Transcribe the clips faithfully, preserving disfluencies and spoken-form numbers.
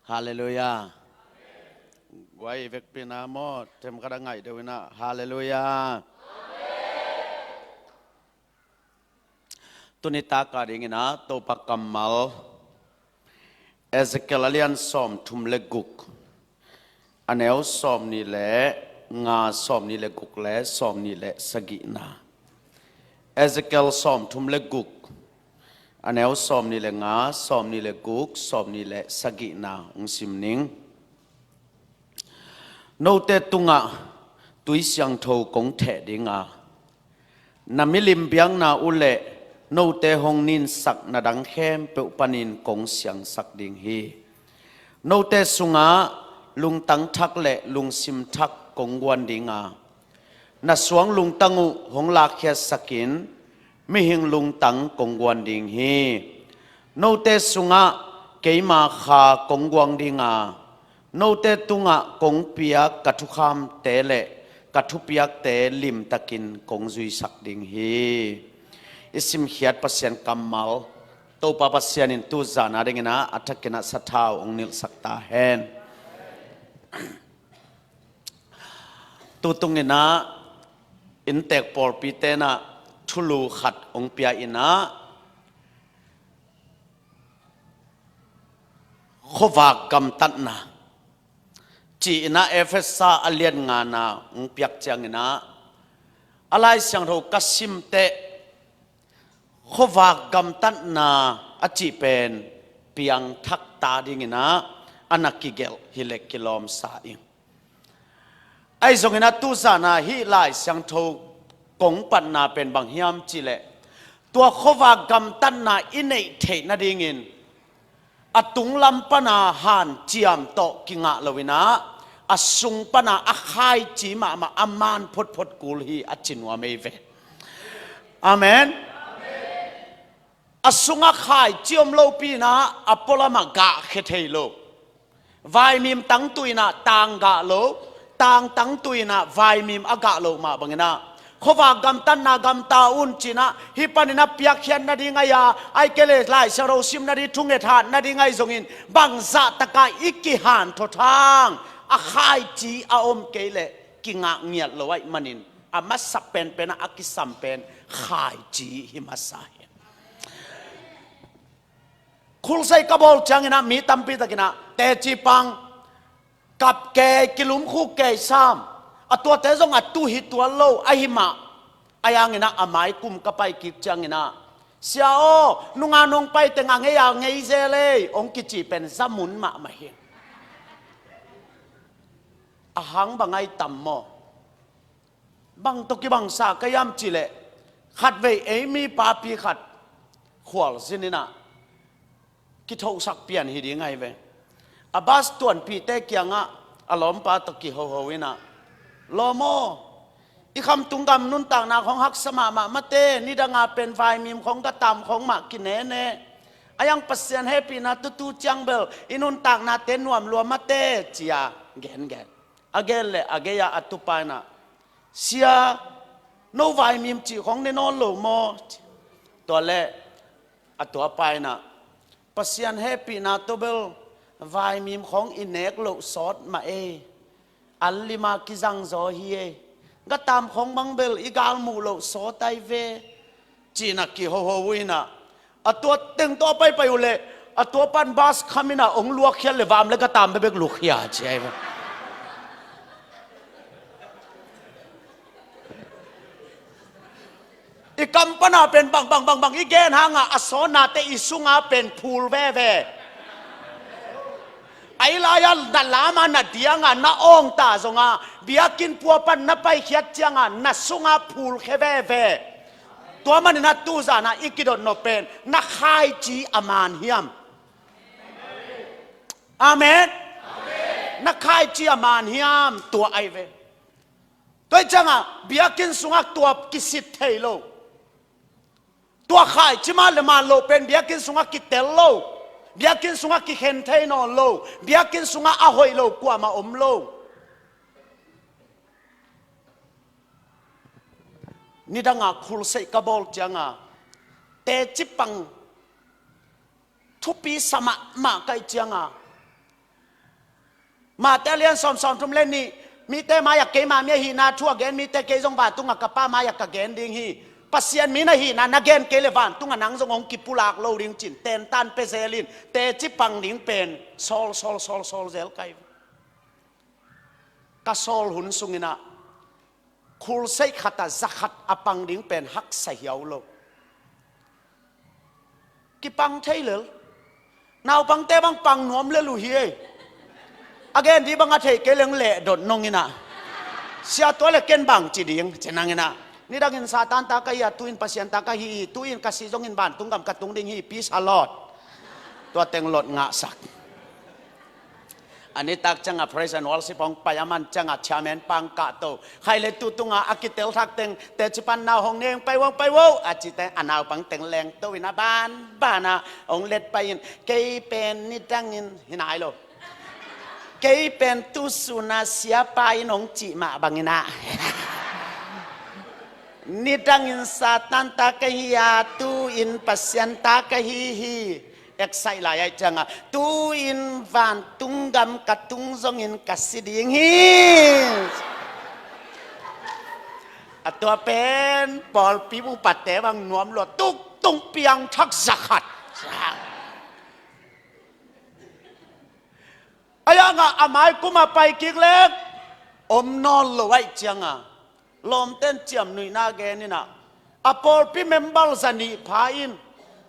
Halleluiah. Guai vekpi na maw, themkhat a ngaih deuh inah, Halleluiah. Tuni taka dinginah Topa kammal, Ezekiel a lian sawmthum le guk, a neu sawmnih le nga, sawmnih le guk le sawmnih le sagihna. Ezekiel sawmthum le guk, a neu sawmnih le nga, sawmnih le guk, sawmnih le sagihna hong sim ning. Note tungah tui siangtho kong theh dinga, na milim biakna uh le note hong ninsak na dang khempeuh panin kong siangsak ding hi. Note sungah lungtang thak le lungsim thak kong guan dinga, na suang lungtang uh hong lakkhiatsakin mihing lungtang kong guan ding hi. Note sungah keima kha kong guang dinga, note tungah kong piak ka thukhamte le ka thupiakte limtakin kong zuisak ding hi. I simkhiat Pasian kammal, Topa Pasian in tu zana dinginah a thakinah sathau hong nilhsak ta hen. Tutunginah inntek pawlpi tenah thulu khat hong pia inah, khuavak gamtatna ci-inah Efesa a lian ngana hong piak cianginah, a Lai Siangtho ka simteh khuavak gamtatna a cih pen piangthak ta dinginah a na kigelh hileh kilawmsa ing. Ahi zongin a tuzana hih Lai Siangtho kong patna pen bang hiam cihleh, tua khuavak gamtatna i neih theih nadingin a tunglam pana hanciam tawh kingah loinah a sung pana a khaici mahmah a man photphot kul hi a ci nuam ei ve. Amen. A sungah khaici om lopi inah a pualamah gahkhia thei lo. Vaimim tangtui inah tang gah lo, tang tangtui inah vaimim a gah lo mah banginah khuavak gamtatna gamta un cinah hih paninah piakkhiat nading ahi a, ahih kei leh Lai Siangtho sim nading, thunget hat nading ahi zongin bangzah takah i kihanthaw thang a khaici a om kei leh kingah ngiat lo ahih manin a masa penpenah a kisam pen khaici hi masa hi. Khulsei ka bawl cianginah mi tampi takinah teci pang, kap kei, kilumkhuk kei sam, a tuate zong a tu hi tuan lo ahi mah. A yanginah a mai kum ka pai kik cianginah, "Sia aw, nunga nong pai teng a ngei a ngei zel ei," hong kici pen zamun mahmah hi. A hang bang ahi tam maw? Bang tawh kibangsa ka hiam cihleh, khatvei ei mi papi khat khualzin inah kithohsak pian hi ding ahi ve. A bas tuanpihte kiangah a lawmpa tawh kihoho inah, "Lawm aw, i khamtung gam nuntakna khong haksa mahmah mate, nidanga pen vaimim khong gatam khong mah kinene. A yang Pasian hehpihna tutu ciang bel i nuntaknate nuam lua mate," ci-a gengen. A gen le a gei-ah a tupa inah, "Sia, no vaimim cih khong ne nawn lo maw?" Tua le a tuapa inah, "Pasian hehpihna tawh bel vaimim khong i nek loh sawt mah ei. An lima kizangzaw hi ei. Gatam khong bang bel i galmuh loh sawt ahi ve," cinah kihoho uh inah, a tua teng tawh a paipai uh leh a tua pan bas kham inah hong luakkhiat le vam le gatam bekbek lukhia ci ahi ve. I kam pana pen bang bang bang bang i gen hangah a sawnnate i sunga pen phul veve. A i lai-a na lama na dianga na awngta zonga biakinn pua pan na paikhiat cianga na sunga phulkhia veve. Tua maninah tuzana i kidotnop pen na khaici a man hiam? Amen. Na khaici a man hiam? Tua ahi ve. Tua ih cianga biakinn sungah tua kisit thei lo. Tua khaici man le man loh pen biakinn sungah kitel lo. Biakinn sungah kikhen thei nawn lo. Biakinn sungah a hoih lo kuamah om lo. Nidanga khulseih ka bawl cianga teci pang thupi sa mahmah ka hih cianga Mate a lian sawm, sawmthum le nih, mite mai-ah keima mi ahihna thu a gen mite kei zong vantung a ka Pa mai-ah ka gen ding hi. Pasian mi na hihna na gen kei leh vantung ah nang zong hong kipulak lo ding ci-in tentan pia zel in, teci pang ding pen sawl, sawl, sawl, sawl zel ka hi. Ka sawl hun sungin ah crusade khat ah za khat a pang ding pen haksa hiau lo. Kipang thei lel. Naupangte bang pang nuam lel uh hi ei. A gen ding bang a theih kei leng leh dot nong in ah, sia, tua leh ken bang ci ding, ci nang in ah, nidangin Satan ta ka hi a, tu-in Pasian ta ka hi hi, tu-in ka si zongin vantung gam ka tung ding hi, peace a lot. Tua teng lot ngahsak. A nitak ciangah praise and worship hong pai a, a man ciangah chairman pang kahto, khaih le tu tungah a kitel thak teng teci pan nau hong nei, hong pai vo, hong pai vo a ci teng a naupang teng lengto in a banban ah hong let pai in, kei pen nidangin hi nai lo. Kei pen tu sun a siapa in hong cih mah bangin ah, nidangin Satan ta ka hi a, tu-in Pasian ta ka hi hi. Excite lai ahih ciangah, tu-in vantung gam ka tung zongin ka si ding hi. A tua pen pawlpi upate bang nuam lua, tuktung piangthak za khat. Ahi hangah a mai kum a pai kik leng om nawn lo ahih ciangah, lawmten ciamnuihna gen in ah, a pawlpi member za nih pha in,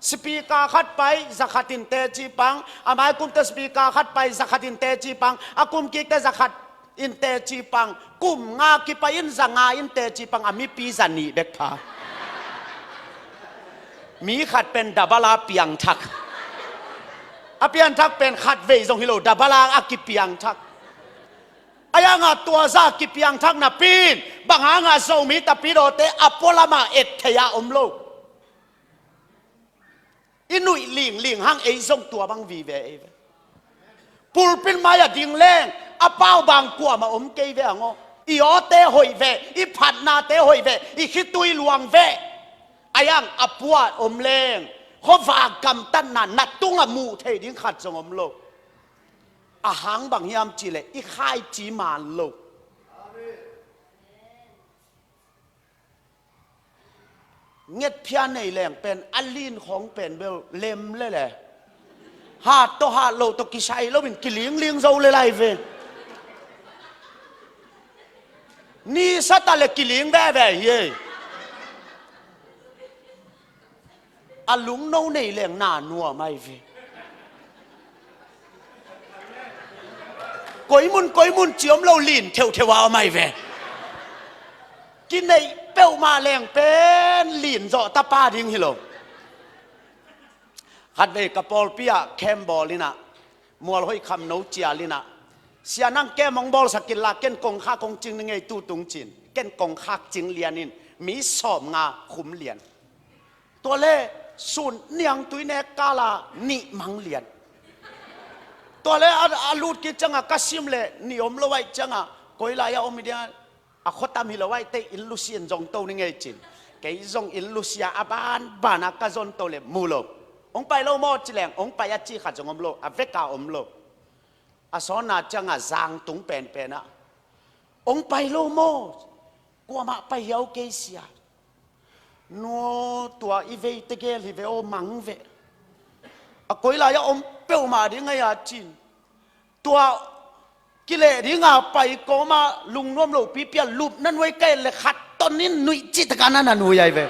speaker khat pai, za khat in teci pang, a mai kumte speaker khat pai, za khat in teci pang, a kum kikte za khat in teci pang, kum nga kipai in za nga in teci pang, a mipi za nih bek pha. Mi khat pen double a piangthak. A piangthak pen khat vei zong hi lo, double a a kipiangthak. Ahi hangah tua za kipiangthak napi in, bang hangah Zomi Tapidawte a pualamah et thei a om lo. I nuih lingling hang ei zong tua bang vive ei ve. Pulpit mai-ah ding leng a pau bang kuamah om kei ve ang aw. I awte hoih ve, i phatnate hoih ve, i khitui luang ve. Ahi hang a puah om leng khuavak gamtatna na tungah muh theih ding khat zong om lo. A hang bang hiam cihleh i khaici man lo. Ngetphia nei leng pen a lin khawng pen bel lem lele. Hat tawh hat loh tawh kisai loin kilingling zo le lai ve. Ni sata le kiling veve hi ei. A lungno nei leng na nuam ai ve. Koimun koimun ci om lo, lin theuhtheuh a om ai ve. Kineih peuhmah leng pen lin zawh tapa ding hi lo. Khatvei ka pawlpi ah camp bawl in ah, mualhoih khamno cial in ah, sia nang camp hong bawlsak inla ken kongkhak hong cing ni ngei tu tung ci-in, ken kongkhak cing lian in mi sawmnga khum lian. Tua le sun niangtui nek kala nih mang lian. Tua le a, a lut kik ciangah ka sim le nih om lo ahih ciangah, koi lai-ah om hi diang, a khuatam hi lo ahih teh inn lusia in zong to ni ngei ci-in, kei zong inn lusia a banbanah ka zon to le mu lo. Hong pai lo maw ci leng, hong pai a ci khat zong om lo, a veka om lo. A sawnna ciangah zang tung penpenah, hong pai lo maw? Kuamah pai hiau kei sia. Nu, tua i vei tegel hi ve aw, mang ve. A koi lai-ah om peuhmah ding ahi a ci-in, tua kileh dinga pai kawma lungnuam lopipi a lupna nuai ka et le khat ton in nuih cih taka na na nuih ai ve.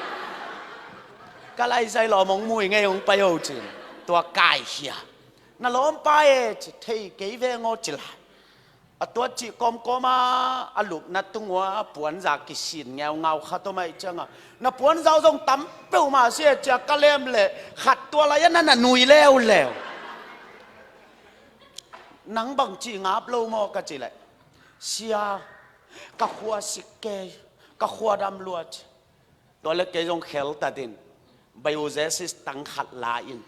Ka laizai lawm hong mui ngei hong pai ho ci-in, tua kaikhia. Na lawmpa e ci, thei kei veng aw ci lai. A tua cih kawmkawma a lupna tung ua puanza kisin ngeungau khat om ahih ciangah, na puanza uh zong tam peuhmah si e ci-a ka lem leh khat tua lai-ah na na nui leuleu. Nang bangci ngap lo maw ka cih leh, sia, ka khua sik kei, ka khua dam lua ci. Tua le kei zong kheltatin biogenesis tang khat la-in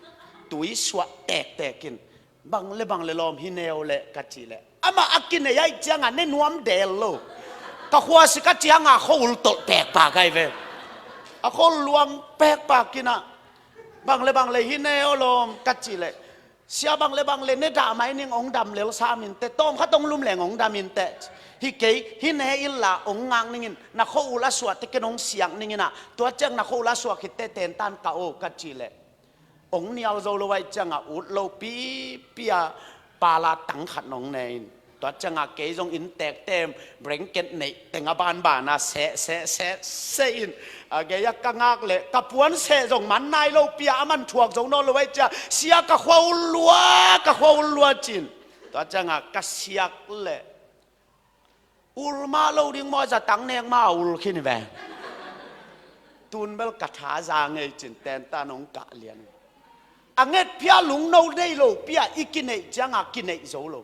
tui suah tektekin, bang le bang le lawm hi neu leh ka cih leh, amah a kinei ahih ciangah ne nuam del lo. Ka khua sik a ciangah khua ul tolh pekpak ahi ve. A khua ul luang pekpak in ah, bang le bang le hi neu lawm ka cih leh, Sia bang le bang le ne dah mai ning, ong dam lel sam in teh, tawm khat ong lum leng ong dam in teh. Hi kei, hi ne inla ong ngak ning in, na khua ul a suah teh ken ong siak ning in ah, tua ciang na khua ul a suah khit teh tentan ka o ka cih leh, ong nial zo lo ahih ciangah ut lo pipi a pala tang khat nong ne in. Tua ciangah kei zong inn teekteek blanket neih teng a banban a seh seh seh seh in, a gei a ka ngak leh ka puan seh zong man nai lo pi a, a man thuak zo nawn lo ahih ciang, sia ka khua ul lua, ka khua ul lua ci-in. Tua ciangah ka siak leh, ul mah lo ding maw, zatang nek mah a ul khin hi ve. Tun bel ka tha za ngei ci-in tentan ong kah lian. A ngetphia lungno nei lo pi a i kineih ciangah kineih zo lo.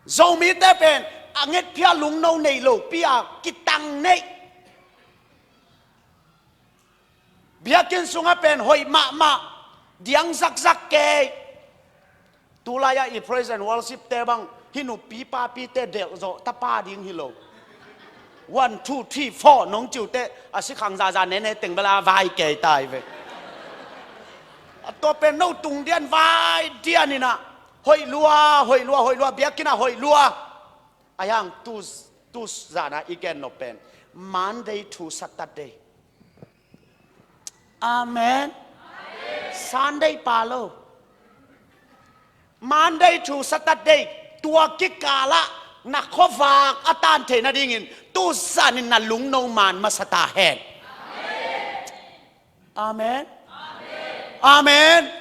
Zomite pen a ngetphia lungno nei lo pi a kitang neih. Biakinn sungah pen hoih mahmah, diang zakzak kei. Tulai-ah i praise and worship te bang, hih nupi papite delh zawh tapa ding hi lo. One, two, three, four nong ci uh teh, a sikhang zaza nene teng bel a vai kei ta hi ve. A tua pen no tung dian vai dian in ah, hoih lua, hoih lua, hoih lua, biakinn ah hoih lua. Ahih hang tu, tu zan a i gen nop pen Monday to Saturday. Amen. Sunday pha lo. Monday to Saturday, tua kikal ah na khuavak a tan theih nadingin tu zan in na lungno man masa ta hen. Amen. Amen.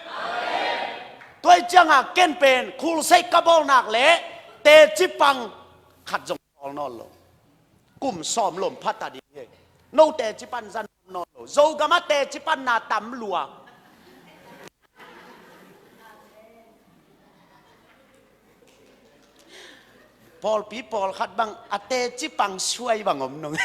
Tua ahih ciangah ken pen khulsei ka bawl nak leh teci pang khat zong bawl nawn lo. Kum sawm lom pha ta ding hi. No teci pan zan nawn lo. Zogam ah teci panna tam lua. Pawlpi pawlkhat bang a teci pang suai bang om nong.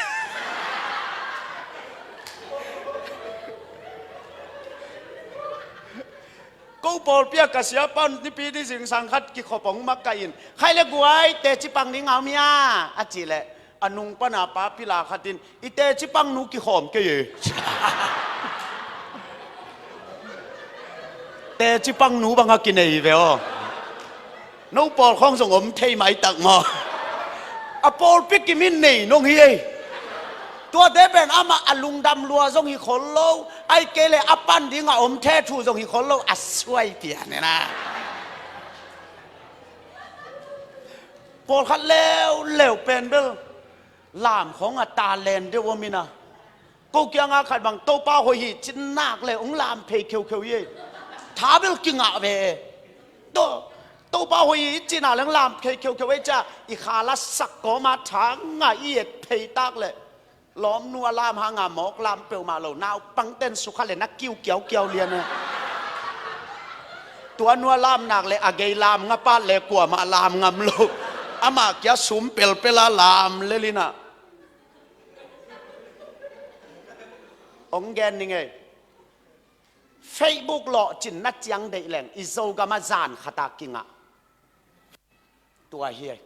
Ko pawlpi ah ka siapa nipi ni zingsang khat kikhop ong makaih in, khai le guai, teci pang ding a om hia, a cih leh, a nung pana pa pila khat in, i teci pang nu kikhawm kei e. Teci pang nu bang a kinei ve aw. No pawl khawng zong om thei maitak maw? A pawlpi kim in nei nong hi ei. Tuate pen amah a lungdam lua zong hi khol lo, ahih kei leh a pan ding a om the thu zong hi khol lo, a suai pian hi na. Pawlkhat leuleu pen bel lam khawng a ta len deuh om hi na. Ko kiangah khat bang Topa hoih hi cin nak leh ong lam phei kheukheu hi ei. Tha bel kingah ve e. To, Topa hoih hi cin nak leh ong lam phei kheukheu ei cia, i kha la sak kawm a tha ngah i et phei tak leh, lawmnu a lam hang a mawk lam peuhmah lo, naupangten sukha leh na kiu kiaukiau lian e. Tua nu a lam nak leh a gei lam nga pat leh kuamah lam ngam lo. Amah kia sum pelpel a lam lel hi na. Ong gen ning ei. Facebook lawhcinna ciang deih leng i Zogam ah zan khat a kingah. Tua hi ei.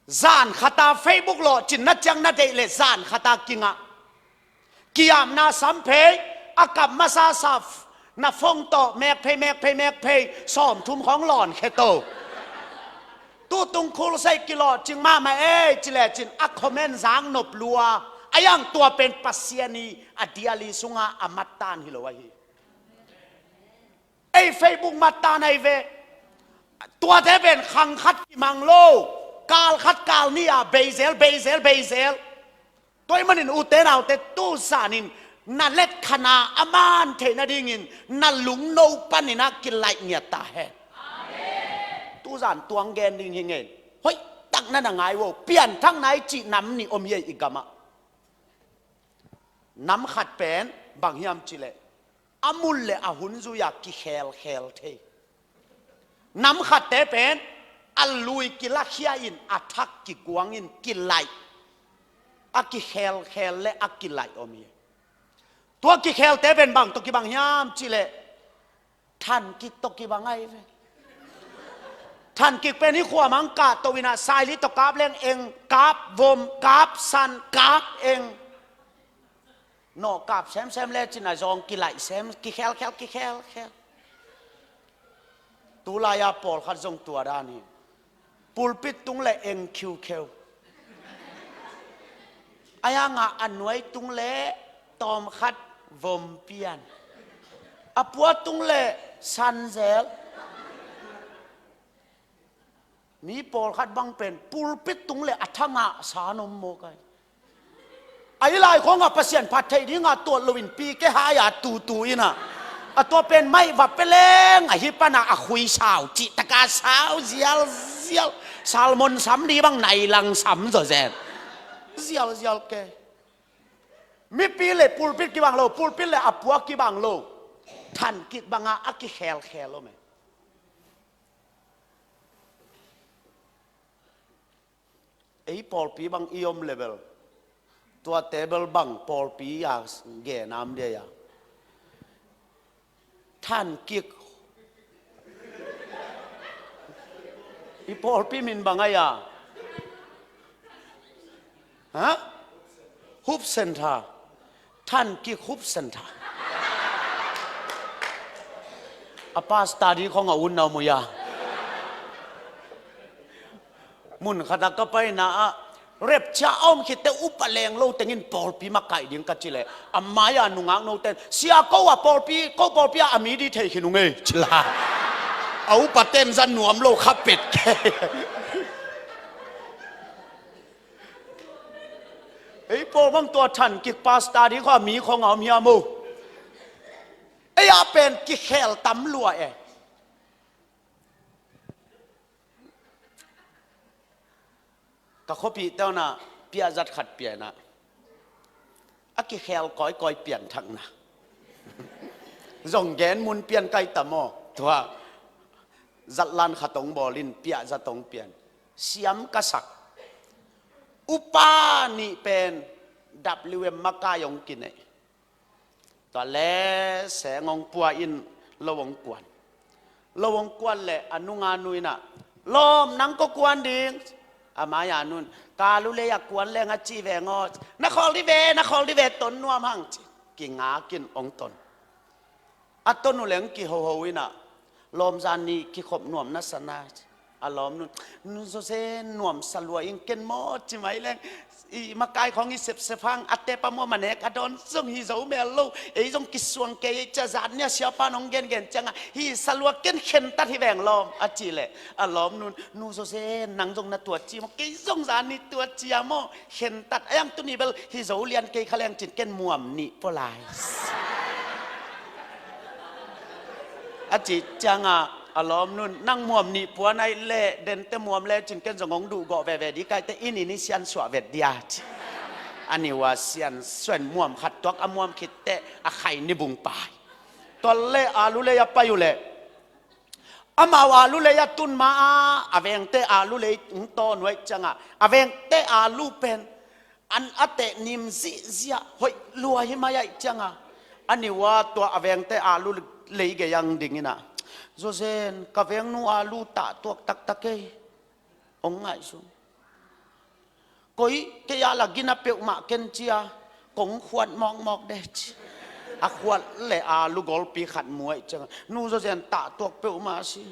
Zan khat a Facebook lawhcinna ciang na deih leh zan khat a kingah. Kiamna sam phei, a kap masa sa, na phone tawh mek phei, mek phei, mek phei, sawmthum khawng lawn khe to. Tutung khulsei kilawhcing mahmah ei, ci lecin a comment zak nop lua. Ahih hang tua pen Pasian i a diali sungah a mattan hi lo ahi. Ei Facebook mattan ahi ve. Tuate pen khang khat kimang lo. Kal khat kal nih a bei zel, bei zel, bei zel. Tua ahih manin ute naute, tu zanin na let khan a a man theih nadingin na lungno panin a kilaih ngiat ta hen. Tu zan tuang gen ding hi ngen. Hoih tak na na ngai vo, pianthakna i cih nam nih om hi ei i gamah. Nam khat pen bang hiam cih leh, a mun le a hun zui-a kikhelkhel thei. Nam khatte pen a lui kilakhia in a thak kiguang in kilaih. A kikhelkhel le a kilaih om hi. Tua kikhelte pen bang tawh kibang hiam cih leh, thankik tawh kibang ahi ve. Thankik pen hih khua mang kah to in a, saili tawh kap leng eng, kap vom, kap san, kap eng. Nawh kap semsem le cin a zawng kilaih sem, kikhelkhel, kikhelkhel. Tulai-a pawlkhat zong tua dan hi. Pulpit tung le eng khiukheu. A yangah a nuai tung le tawmkhat vom pian. A pua tung le sanzel. Mi pawlkhat bang pen pulpit tung le a thangah san om mawk ai. A i lai khawngah Pasian phat theih dingah tuat loin pi ke hai-a tutu inah a tua pen maih va peleng ahi panah a khui sau cih taka sau zialzial. Salmon sam ni bang nai lang sam zawzen. Zialzial ke. Mipi le pulpit kibang lo, pulpit le a pua kibang lo. Than kik bangah a kikhelkhel om e. Ei pawlpi bang i om level tua table bang pawlpi a genam dia a than kik. I pawlpi min bang ai a? Ha? Hup Center. Than kik Hup Center. A pastor di khong a un na muya. Mun khat a ka paina ah rapture a om khitte upa leng lo tengin pawlpi makaih ding ka ci leh a mai-a nungak note in, "Sia, ko a pawlpi, ko pawlpi ah a mi di thei khin ung ei," ci la. A upa ten zan nuam lo kha pet kei. Ei pawl bang tua than kik pastor di khong a mi khong a om hiam o? Ei a pen kikhel tam lua e. Ka khuapihte un ah piahzat khat pian ah a kikhel kawikawi pianthakna. Zong gen mun pian kai tam aw. Tua zatlan khat hong bawl in piahzat hong pian. Siam ka sak. Upa nih pen W M makai hong kineih. Tua le seng hong pua in lo hong kuan. Lo hong kuan le a nunga nu in ah, "Lawm, nang ko kuan ding?" A mai-a nu in, "Ka lu lei a kuan leng a ci veng aw." "Na khawl di ve, na khawl di ve, ton nuam hang," ci. Kingak in hong ton. A ton uh leng kihoho in ah, "Lawm, zan nih kikhop nuam na sa na," ci. A lawmnu in, "Nu Jose, nuamsa lua ing, ken maw ci mai leng i makai khawng i sepsep hang, a tep a muam a nek a dawn zong hi zo mel lo. Ei zong kisuang kei ei," ci a, zan nih a siapa in hong gengen ciangah, "Hi sa lua, ken khentat hi veng lawm," a cih leh a lawmnu in, "Nu Jose, nang zong na tuat ci maw, kei zong zan nih tuat ci a maw, khentat a, a yang tuni bel hi zo lian kei kha leng cin, ken muam nih pua lai," a cih ciangah a lawmnu in, "Nang muam nih pua nai leh dente muam le cin, ken zong hong duhgawh veve di, kaite inn inn i siansuah vet dia," ci. A niua siansuah in muam khat tuak, a muam khitteh a khai ni bung pai. Tua leh a lu lei a pai uh leh amau a lu lei a tun ma a, a vengte a lu lei hong tawn uh ahih ciangah a vengte a lu pen an a teh nim zihziah, hoih lua hi mai ahih ciangah a niua tua a vengte a lu lei gei ang ding in ah, "Jose'n, ka vengnu a lu tah tuak taktak ei, hong ngaihsun. Koi kei a la gina peuhmah ken ci a, kong khuat mawkmawk de," ci. A khuat leh a lu golpi khat mu ahih ciangah, "Nu Jose'n tah tuak peuhmah si.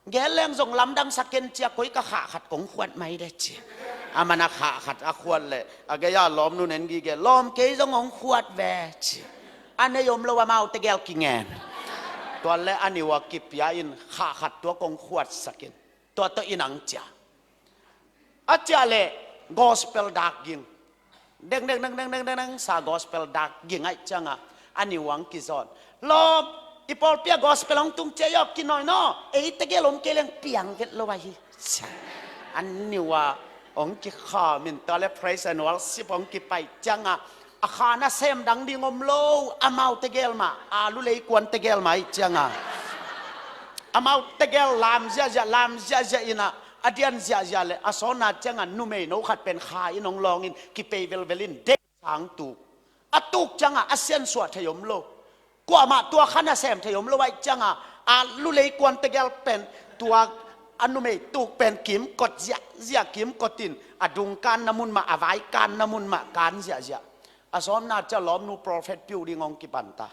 Gel leng zong lamdang sa ken ci a, koi ka khah khat kong khuat mai de," ci. Aman a khah khat a khuat leh a gei a lawmnu in en gige, "Lawm, kei zong hong khuat ve," ci. A nei om lo amau tegel kingen. Tua leh a niua kipia in khah khat tuak hong khuatsak in, tua tawh inn ang cia. A ciah leh gospel dak ging. Deng deng deng deng deng deng deng sa gospel dak ging ahih ciangah a niua hong kizawn. "Lawm, i pawlpi ah gospel hong tung cia aw, kinawi naw. Ei tegel om kei leng piang vet lo ahi," ci a. A niua hong kikham in, tua leh praise and worship hong kipai ciangah a kha nasem dang ding om lo, amau tegel mah, a lu lei kuan tegel mah ahih ciangah amau tegel lam ziahziah, lam ziahziah in ah a dian ziahziah leh a sawnna ciangah numei no khat pen kha in hong lawng in kipei velvel in dei sang tuk. A tuk ciangah a siansuah thei om lo. Kuamah tua kha nasem thei om lo ahih ciangah a lu lei kuan tegel pen tua a numei tuk pen kimkot ziahziah, kimkot in a dung kanna mun mah, a vai kanna mun mah kan ziahziah. A sawnna ciah lawmnu prophet piu ding hong kipan ta.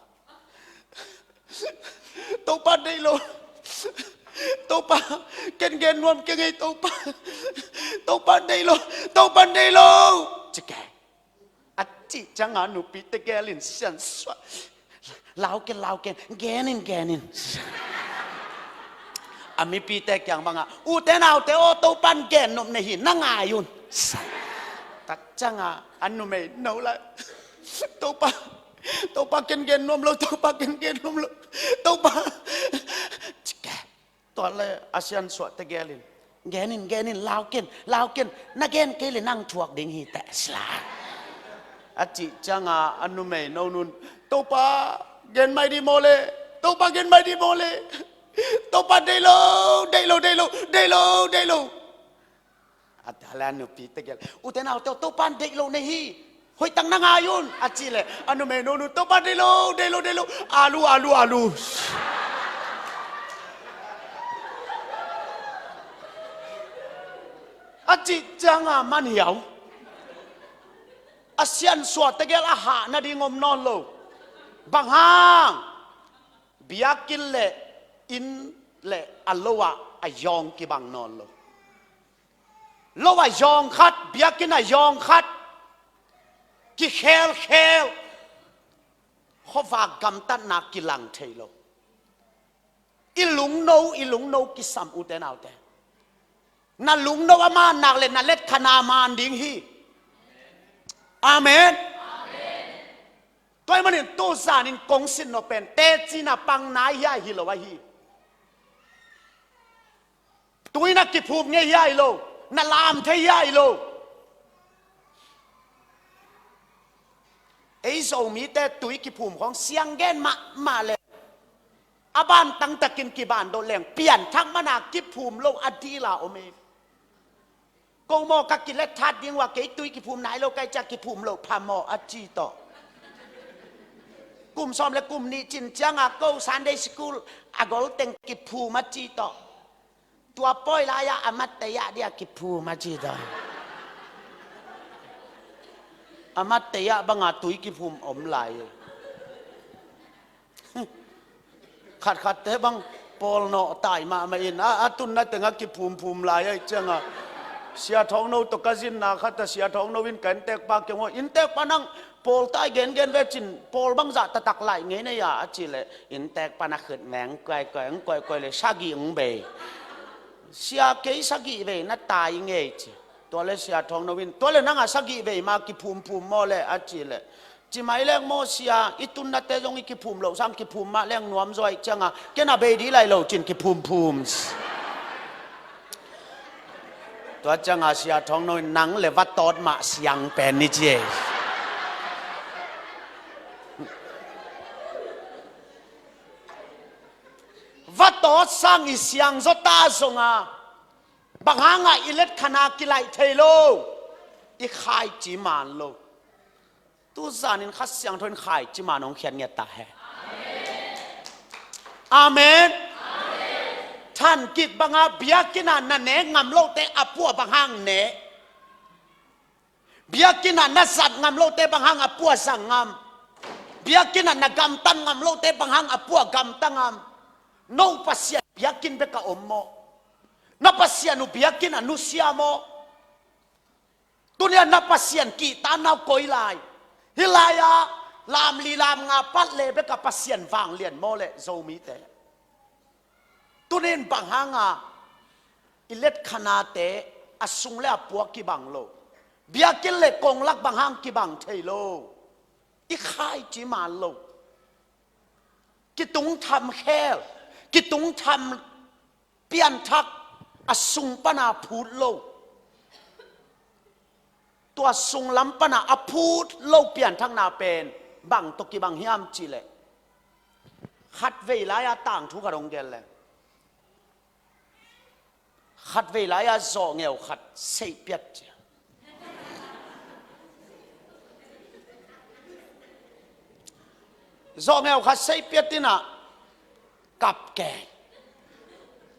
"Topa deih lo, Topa, ken gen nuam keng ei Topa. Topa deih lo, Topa deih lo, ci keng. A cih ciangah nupi tegel in siansuah, lau ken, lau ken, gen in, gen in. A mipite kiang bangah, ute naute aw, Topa in gen nop na hi, na ngai un. Tua ciangah a numei no lai, Topa, Topa ken gen nuam lo, Topa ken gen nuam lo, Topa, ci keng. Tua le a siansuah tegel in, gen in, gen in, lau ken, lau ken, na gen kei le nang thuak ding hi teh, ci lai. A cih ciangah a numei no nun, Topa, gen mai dih maw le, Topa, gen mai dih maw le, Topa deih lo, deih lo, deih lo, deih lo, deih lo. A tua le a nupi tegel, ute naute aw, Topa in deih lo na hi, hoih tak na ngai un, a cih leh a numei no nun, Topa deih lo, deih lo, deih lo, alu, alu, alu. A cih ciangah man hiau. A siansuah tegel a hah nading om nawn lo. Bang hang? Biakinn le inn le a lo ah a yawng kibang nawn lo. Lo ah yawng khat, biakinn ah yawng khat, kikhelkhel, khuavak gamtatna kilang thei lo. I lungno, i lungno kisam, ute naute. Na lungno a man nak le na letkhana man ding hi. Amen. Tua ahih manin tu zanin kong sin nop pen teci na pang nai hiai hi lo ahi. Tui na kiphum ngei hiai lo, na lam thei hiai lo. Ei Zomite tui kiphum khawng siang gen mahmah le, a bantang takin kiban dawh leng pianthak mana kiphum lo a dila om ei. Ko maw ka kilet that ding uh a, kei tui kiphum nai lo ka hih ciang kiphum loh phamawh a ci tawh. Kum sawm le kum nih cin ciangah ko Sunday school a golteng kiphum a ci tawh. Tua pawi lai-ah a mattei ah dia kiphum a ci tawh. A mattei ah banga tui kiphum om lai. Khatkhatte bang pawl nawh tai mahmah in a, a tunna tengah kiphumphum lai ahih ciangah Sia Thawng No tawh ka zinna khatah Sia Thawng No in ka inntekpa kiang ah, inntekpa nang pawl tai gengen ve cin, pawl bangzah taktak laih ngei na hia a cih leh inntekpa na khut meng kuaikuai, ang kuaikuai le sagih ang bei. Sia kei sagih vei na tai ngei ci. Tua le Sia Thawng No in tua le nangah sagih vei ma kiphumphum maw le a cih leh, ci mai leng maw sia, i tunnate zong i kiphum loh sang kiphum mah leng nuam zaw ahih ciangah ken a bei dih lai lo cin kiphumphum. Tua ciangah Sia Thawng No in nang le va tawt mah siang pen ni ci ei. Va tawt sang i siang zaw ta zongah bang hangah i letkhana kilaih thei lo, i khaici man lo. Tu zanin Kha Siangtho in khaici man hong khiat ngiat ta hen. Amen. Than kik banga biakinn ah na nek ngam lote a puah bang hang nek. Biakinn ah na zat ngam lote bang hang a puah zang ngam. Biakinn ah na gamtan ngam lote bang hang a puah gamta ngam. No Pasian biakinn bek a om maw? Na Pasian uh biakinn ah nusia maw? Tuni-ah na Pasian kihtanna uh koi lai? Hih lai-ah lam li lam nga pat le bek a Pasian vanglian maw le Zomite? Tuni in bang hanga i letkhanate a sung le a puak kibang lo, biakinn le konglak bang hang kibang thei lo, i khaici man lo, kitung tham khel, kitung tham pianthak a sung pana phut lo. Tua sunglam pana a phut lo pianthakna pen bang tawh kibang hiam cih leh, khatvei lai-a tangthu khat hong gen leng, khatvei lai-a zawhngeu khat seihpiat cia. Zawhngeu khat seihpiat inah kap kei.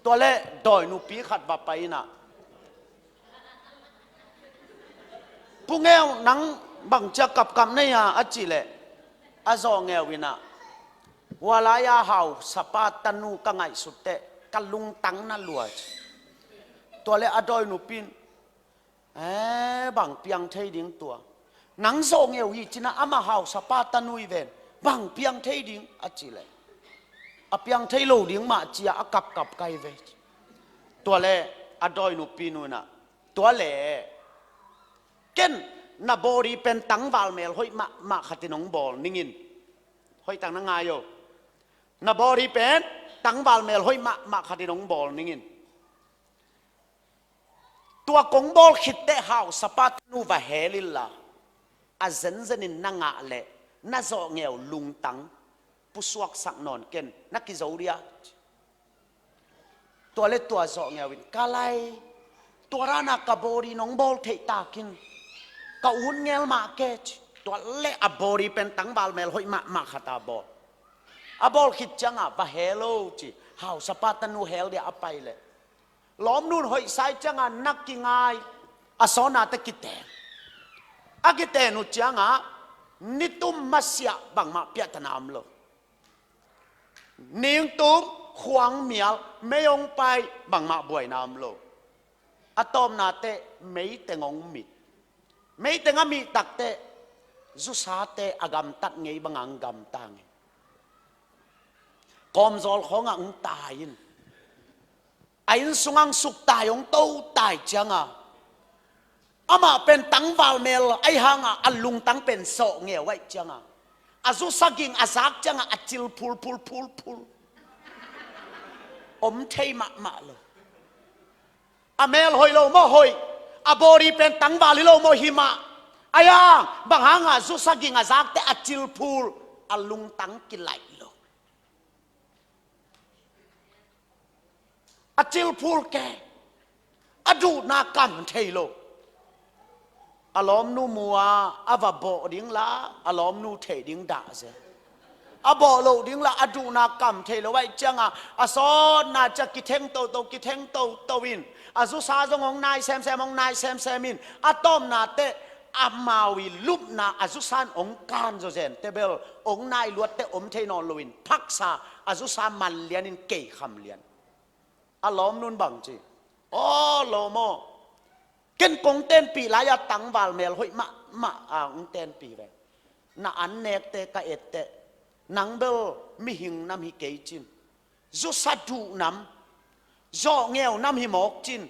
Tua leh dawi nupi khat va pai inah, "Pu Ngeu, nang bang cia kapkap na hia?" a cih leh, a zawhngeu inah, "Hua lai-a hausapa tanu ka ngaihsut teh, ka lungtang na lua ci. Tua le a dawi nupi in, "Eh, bang piang thei ding tua? Nang zawh ngeu hi cin ah, amah hausapa tanu hi ven, bang piang thei ding?" a ci le, "A piang thei lo ding mah," ci a, a kapkap kai ve. Tua le a dawi nupi nu in ah, "Tua le ken na body pen tangval mel hoih mahmah khat in hong bawl ning in. Hoih tak na ngai o. Na body pen tangval mel hoih mahmah khat in hong bawl ning in. Tua kong bawl khit teh hausapa tanu va hel inla, a zenzen in na ngah leh na zawh ngeu lungtang pusuaksak nawn ken, na kizo dia." Tua le tua zawh ngeu in, "Ka lai, tua dan a ka body nong bawl theih takin ka ut ngel mah ke," ci. Tua le a body pen tangval mel hoih mahmah khat a bawl. A bawl khit ciang ah, "Va hel o," ci. Hausapa tanu hel dia a pai le, lawmnu in hoih sa ciang ah na kingai, a sawtna teh kiten. A kiten uh ciang ah, nitum masiah bangmah piahtana om lo. Ningtum, khuang mial, mei hong pai, bangmah buaina om lo. A tawpna teh meiteng hong mit. Meiteng a mih tak teh zusate a gamtat ngei bang a hong gamta ngei. Kawmzawl khawng ah hong tai in. A inn sung ah hong suktai, hong totai ciang a, amah pen tangval mel ahi hang a, a lungtang pen zawh ngeu ahih ciang a, a zusa ging a zak ciang a, a cil phul phul phul phul. Om thei mahmah lo. A mel hoih lo maw, hoih. A body pen tangval hi lo maw, hi mah. Ahi hang bang hang a zusa ging a zak teh a cil phul, a lungtang kilaih lo. A cil phul ke, a duhna kam thei lo. A lawmnu mu a, a va bawh ding la, a lawmnu theih ding dah zel. A bawh loh ding la, a duhna kam thei lo ahih ciang a, a sawtna ciang kitheng toto, kitheng toto in, a zusa zong hong nai semsem, hong nai semsem in, a tawpna teh amau i lupna a zusa in hong kan zawzen teh bel, hong nai luat teh om thei nawn lo in, phaksa a zusa man lian in kei kham lian. A lawmnu in bang ci? "Aw lawm aw, ken kong tenpih lai a tangval mel hoih mahmah a hong tenpih ve. Na an nekte ka et teh, nang bel mihing nam hi kei cin, zusa duh nam, zawh ngeu nam hi mawk cin,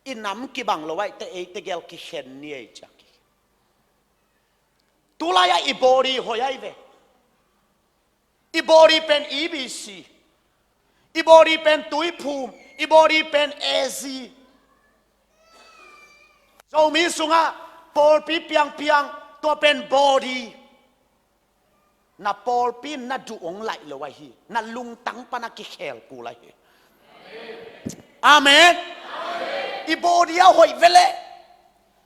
i nam kibang lo ahih teh eite gel kikhen ni ei," ci a kikhen. Tulai ah i body hoih ahi ve. I body pen E B C. I body pen tuiphum. I body pen A Z. Zomi sungah pawlpi piangpiang, tua pen body. Na pawlpi in na duh hong laih lo ahi. Na lungtang pan a kikhel kul ahi. Amen. I body a hoih veleh,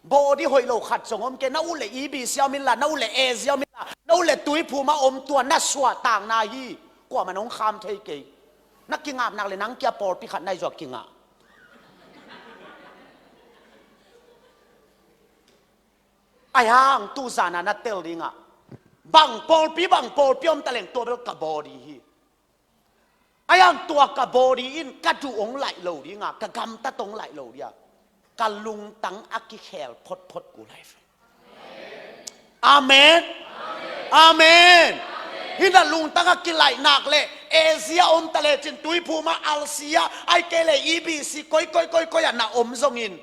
body hoih lo khat zong om kei. Na ut leh E B C a om inla, na ut leh A Z a om inla, na ut leh tuiphum a om, tua na suahtakna hi. Kuamah in hong kham thei kei. Na kingap nak leh nang kia pawlpi khat na hi zaw kingah. Ahi hang tu zan a na tel ding ah, bang pawlpi, bang pawlpi om taleng, tua bel ka body hi. Ahi hang tua ka body in ka duh hong laih lo ding a, ka gamtat hong laih lo ding a, ka lungtang a kikhel photphot kul ahi ve. Amen. Amen. Hih na lungtang a kilaih nak leh, A Z a om ta lecin, tuiphum a alsi a, ahih kei leh E B C koi koi koi koi ah na om zongin,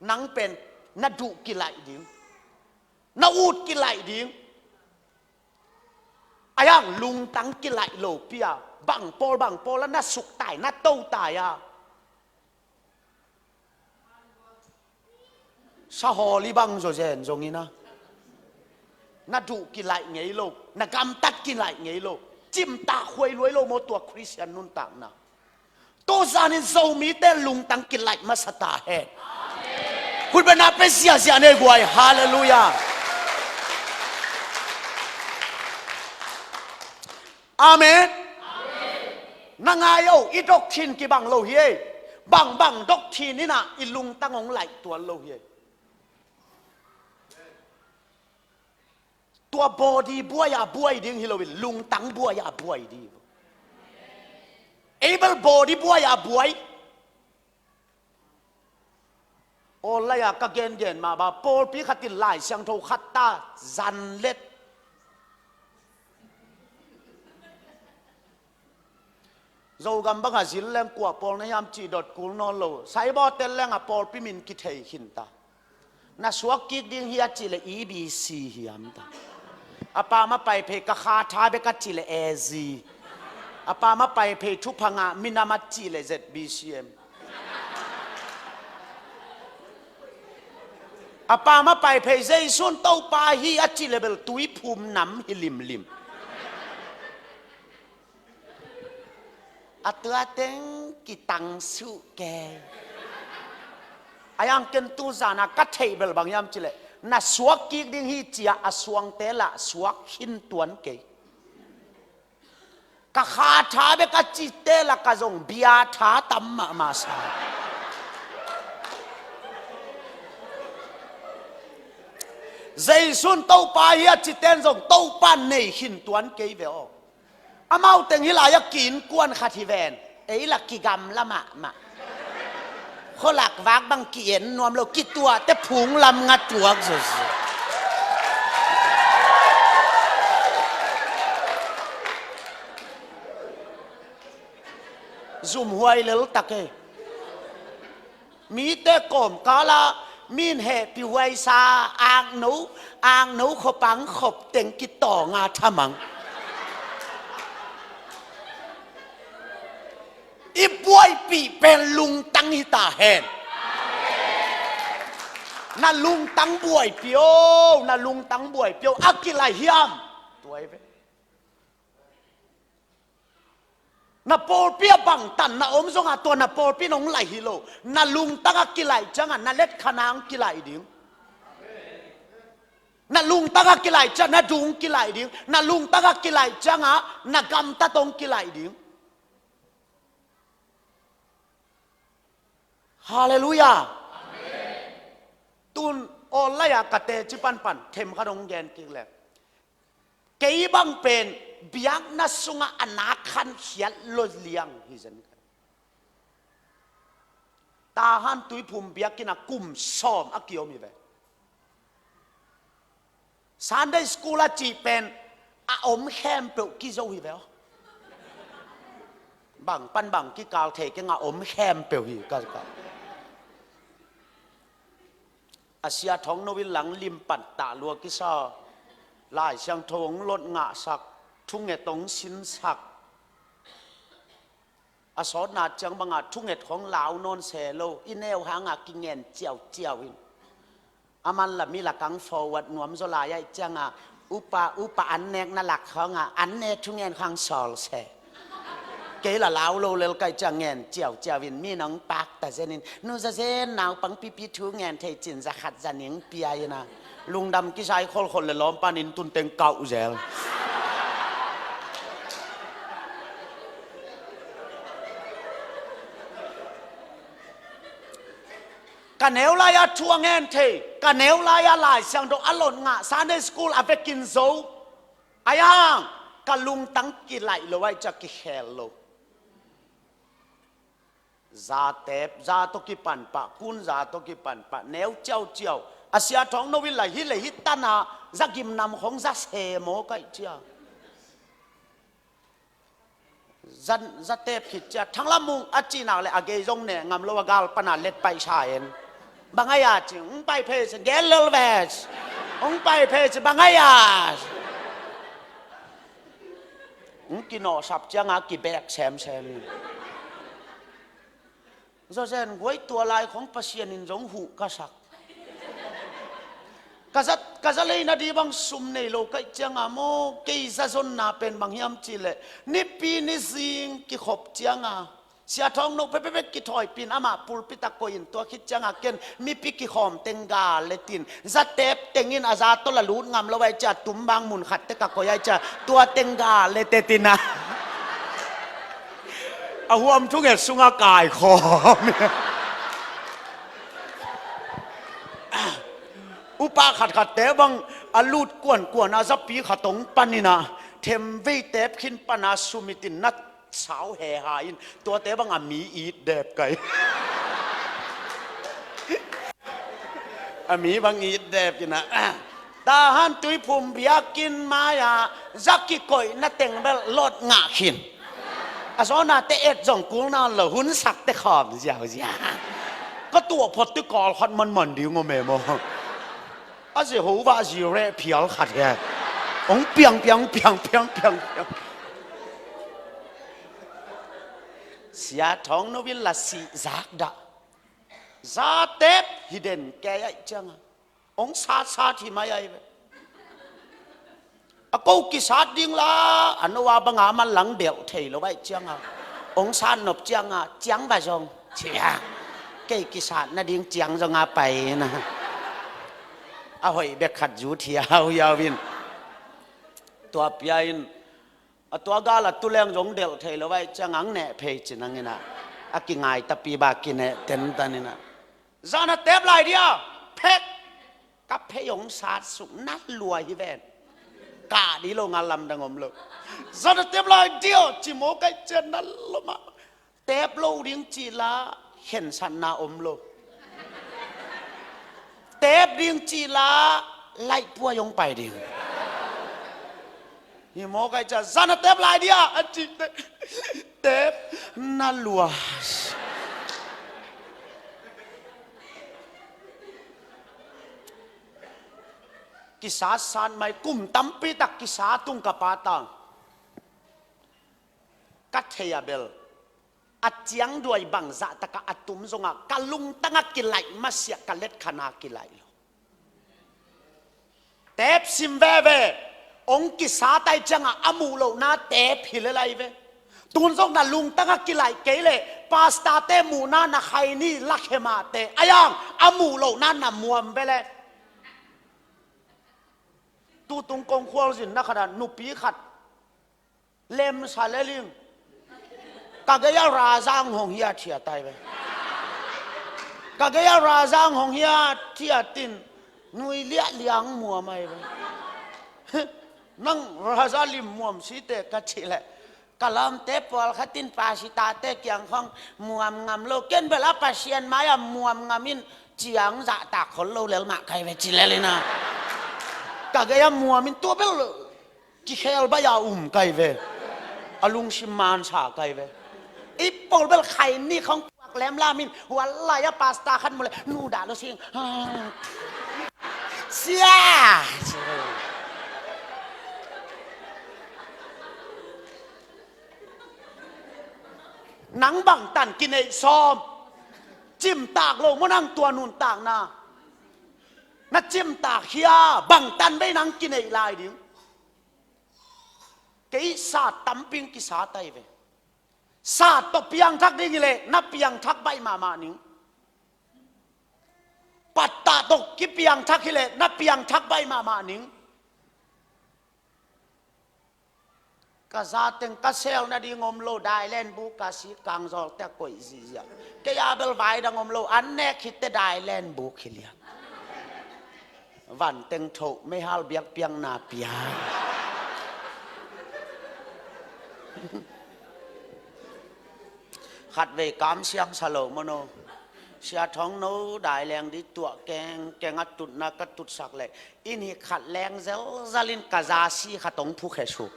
nang pen na duh kilaih ding, na ut kilaih ding. Ahi hang lungtang kilaih lopi a, bang pawl bang pawl a na suktai, na totai a, sahawl i bang zawzen zongin a, na duh kilaih ngei lo, na gamtat kilaih ngei lo. Cimtak huai luai lo maw tua Khristian nuntakna? Tu zanin Zomite lungtang kilaih masa ta hen. Khut beng na pe ziahziah nei guai. Halleluiah. Amen. Na ngai o, i doctrine kibang lo hi ei. Bangbang doctrine in ah i lungtang hong laih tuan lo hi ei. Tua body buai a buai ding hi loin, lungtang buai a buai ding. Ei bel body buai a buai. Awl lai-a ka gengen mah bang, pawlpi khat in Lai Siangtho khat ta, zan let. Zogam bang a zil leng kua pawl na hiam cih dot kul nawn lo. Saibaw tel leng a pawlpi min kithei khin ta. Na suak kik ding hi a cih leh E B C hiam ta. A pam a pai phei ka kha tha bek a cih leh A Z. A pam a pai phei thupha ngah minam a cih leh Z B C M. A pam a pai phei Zeisu in Topa hi a cih leh bel Tuiphum nam hi limlim. A tua teng kitang suh kei. A yang ken tu zan a ka theih bel bang hiam cih leh, na suak kik ding hi ci-a a suangte lah suak khin tuan kei. Ka kha tha bek a cihte lah ka zong bia tha tam mahmah sa. Zeisu in Topa hi a cihten zong Topa nei khin tuan kei ve aw. Amau teng hi lai-a ki-innkuan khat hi ven. Ei lah kigamla mahmah. Khualak vak bang ki-en nuam lo, kituahte phunglam nga tuak zuzu. Zumhuai lel tak e. Mite kawmkala min hehpih huaisa, akno, akno khop ang khop teng kitawnga thamang. I buaipih pen lungtang hi ta hen. Na lungtang buaipih o, na lungtang buaipih o, a kilaih hiam? Tua hi ve. Na pawlpi a bangtan na om zongah tua na pawlpi in hong laih hi lo. Na lungtang a kilaih ciangah na letkhan ah hong kilaih ding. Na lungtang a kilaih ciangah na dung kilaih ding. Na lungtang a kilaih ciangah na gamtat hong kilaih ding. Halleluiah. Tun online ah ka teci panpan themkhat hong gen kik le. Kei bang pen biakna sungah a na khankhiat lo liang hi zen. Tahan Tuiphum biakinn ah kum sawm a kiom hi ve. Sunday school a cih pen a om khempeuh kizo hi ve aw. Bang pan bang kikal thei keng, a om khempeuh hi ka ka. A sia Thawng No in lang lim pan tah lua kisa. Lai Siangtho hong lot ngahsak, thunget hong sinsak. A sawtna ciang bangah thunget khawng lau nawn se lo, i neu hangah kingen ciauciau in. A man la mi lakah forward nuam zaw lai ahih ciangah, upa, upa an nekna lak khawngah an ne thungen khawng sawl se. Kei la lau lo lel ka hih ciang ngen ciauciau in, mi nong pak ta zen in, nu za zen naupang pipi thungen thei cin za khat za ning pia in a. Lungdam kisai kholkhol le lawm pan inn tun teng kauh zel. Ka neu lai-a thu a ngen thei, ka neu lai-a Lai Siangtho a lot ngah, Sunday school a vekin zo. Ahi hang ka lungtang kilaih lo ahih ciang kikhel lo. Zatep, za tawh kipan pah, kun za tawh kipan pah, neu ciauciau. A sia Thawng No in la hi le hi tan a, za gimnam khawng za se maw ka hih ciang. Za, zatep khit ciang, Thang Lam Mung a cih nak le a gei zong neh ngam lo a gal pan a let paih sa en. Bang a ya ci, hong pai phei ci, gen lel ve ci. Hong pai phei ci, bang a ya ci. Hong kinawhsap ciangah kibek semsem. Zawzen guai tua lai khawng Pasian in zong huh ka sak. Ka za, ka za leina di bang sum nei lo ka hih ciangah maw, kei za zonna pen bang hiam cih leh, nipi ni zing kikhop ciangah, Sia Thawng No pepepek kithawipin amah pulpit ah koih in tua khit ciangah ken mipi kikhawm teng gal le tin, zatep tengin a za tawh la lut ngam lo ahih ciang tumbang mun khat tek ah koih ahih ciang tua teng gal le te tin a. A huam thunget sungah kaikhawm. Upa khatkhatte bang a lut kuankuan a zapi khat hong panin a, themvei tep khin pan a sum i tin na Sau he ha in, tuate bang a mi it dep kai. A mi bang it dep in a. Tahan Tuiphum biakinn mai-ah za kikoihna teng bel lot ngah khin. A zawnate et zong kul nawn lo, hun sakte khawm ziauziau. Ka tuah phot ti kawl khat manman ding om e maw. A Jehovah Jireh phial khat he. Hong piang piang piang piang piang piang. Sia Thawng No in la sih zak dah. Zatep hi den kei aih cianga hong satsat hi mai aih ve. A ko kisat ding la, a no a banga man lang delh thei lo aih cianga hong sat nop cianga ciang va zong cia. Kei kisat nading ciang zonga pai na. A hoih bek khat zut hiauhiau in. Tua pia in, a tua gal a tu leng zong delh thei lo aih cianga ang neh phei ci nang in a. A kingai tapi ba kineh tentan in a. Zan a tep lai dia, phek. Ka phei hong sat suk na lua hi ven. Kah dih lo nga lamdang om lo. Zan a tep lai dia, ci maw kai cian na lo mah. Tep lo ding cih la khensatna om lo. Tep ding cih la laihpuai hong pai ding. Hi maw kai cia, zan a tep lai dia a cih teh. Tep na lua. Kisa san mai, kum tampi tak kisa tung ka pa tang. Ka thei a bel a ciangduai bangzah taka a tum zongah ka lungtangah kilaih masiah ka letkhana kilaih lo. Tep sim veve, hong kisat aih ciangah a muh lohna tep hi lel aih ve. Tun zong na lungtangah kilaih kei leh pastorte muhna na khaini lakhe mahteh a iang a muh lohna na muam ve leh. Tutung kongkhual zinna khatah nupi khat lemsa leling. Ka gei a razang hong hiat hiat aih ve. Ka gei a razang hong hiat hiat in nui liahliang muam aih ve. Nang raza lim muam site ka cih leh ka lawmte pawlkhat in pastorte kiang khong muam ngam lo, ken bel a Pasian mai-ah muam ngam in ciang zahtak khol lo lel mah kai ve ci lel in a. Ka gei a muam in tua bel kikhel baih a um kai ve. A lungsim mansa kai ve. I pawl bel khaini khong puak lemlam in hual lai a pastor khat mu leh nu dah lo sing. Sia. Nang bangtan kineih sawm. Cimtak lo maw nang tua nuntakna? Na cimtak hia, bangtan bei nang kineih lai ding? Kei sat tamping kisat aih ve. Sat tawh piangthak ding hileh na piangthak baih mahmah ning. Pattah tawh kipiangthak hileh na piangthak baih mahmah ning. Ka zateng ka sel nading om lo, dailen buk ka si kangzawlte a koih zihziah. Kei a bel vai dang om lo, an nek hitte dailen buk hi lian. Vanteng thoh meihal biakpiakna pia. Khatvei kamsiang sa lo maw no. Sia Thawng No daileng dih tuah kengkeng a tutna ka tutsak leh inn hi khat leng zelzalin ka zasi khat hong phukhe suk.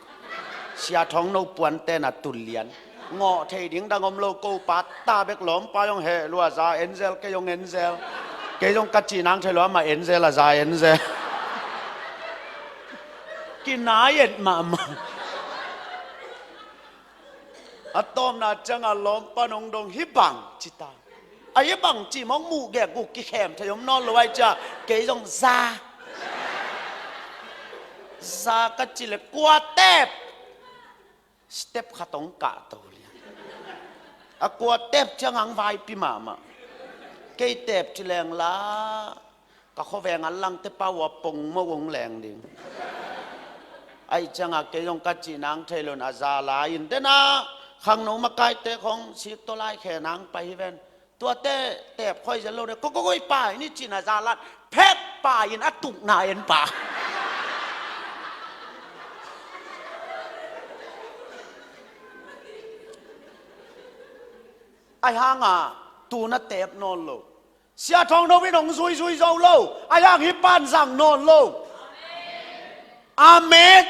Sia Thawng No puante na tullian. Ngawh thei ding dang om lo, ko pa ta bek lawmpa zong heh lua, za enzel kei zong enzel. Kei zong ka cihnang thei lua, amah enzel a za enzel. Kinai et mahmah. A tawpna cianga lawmpa nong dong hi bang cita. A hi bang ci mong muh gek guk kikhem thei om nawn lo ai cia. Kei zong za. Za ka ci le kua tep. Step khat hong kah to lian. A kua tep ciang ang vaipi mahmah. Kei tep ci leng la. Ka khuaveng an langte pau a pong mawh hong leng ding. Aih cianga kei zong ka cihnang thei lon a za lai in dena khangno makaite khong sik tawlai khe nang pai hi ven. Tuate tep khoi zel lo de, ko ko koi pai ni cina za lat, phet pai in a tukna en pa. Ahi hanga tu na tep nawn lo. Sia Thawng No in hong zuizui zo lo. Ahi hang hih pan zang nawn lo. Amen.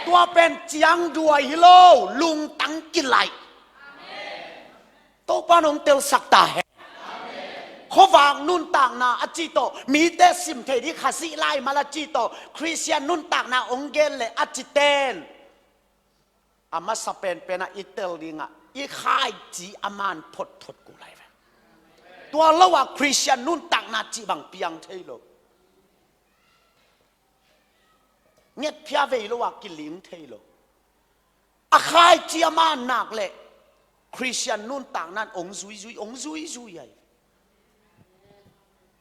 Tua pen ciangduai hi lo, lungtang kilaih. Topa in hong telsak ta hen. Khuavak nuntakna a cih tawh, mite sim thei ding Khazih laimal a cih tawh, Khristian nuntakna hong gen le a citen, a masa penpen ah i tel dingah i khaici a man photphot kul lai ve. Tua lo ah Khristian nuntakna cih bang piang thei lo. Ngetphia vei lo ah kiling thei lo. A khaici a man nak leh Khristian nuntakna in hong zuizui, hong zuizui ai.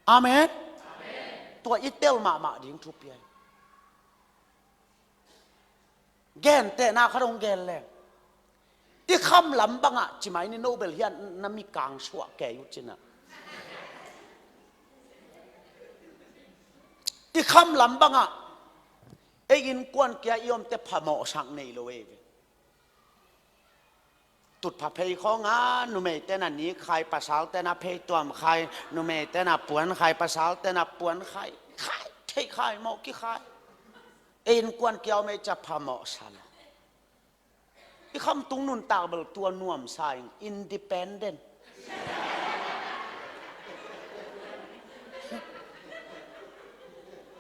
Amen. Tua i tel mahmah ding thupi ai. Gentehna khat hong gen leng, i kham lam bangah, ci mai ni, no bel hiah na mikang suah kei uh cin ah. I kham lam bangah ei innkuan kia i omte phamawhsak nei lo ei ve. Tutphah phei khawng a numeite na nik khai, pasalte na phei tuam khai, numeite na puan khai, pasalte na puan khai, khai thei khai mawh kikhai. Ei innkuan kia om ei ciah phamawhsa lo. I khamtung nuntak bel tua nuamsa ing, independent.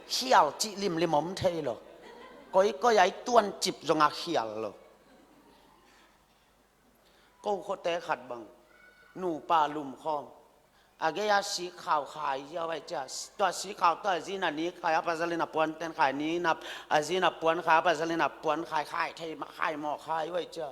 Khial cih limlim om thei lo. Koikoi ah i tuancip zong a khial lo. Ko khuate khat bang, nupa lumkhawm, a gei a sikkhau khai ziau ai cia, tua sikkhau tua a zi in a nik khai, a pasal in a puanten khai, ni in a, a zi in a puan khai, a pasal in a puan khai, khai thei mah, khai mawh khai uh ai cia.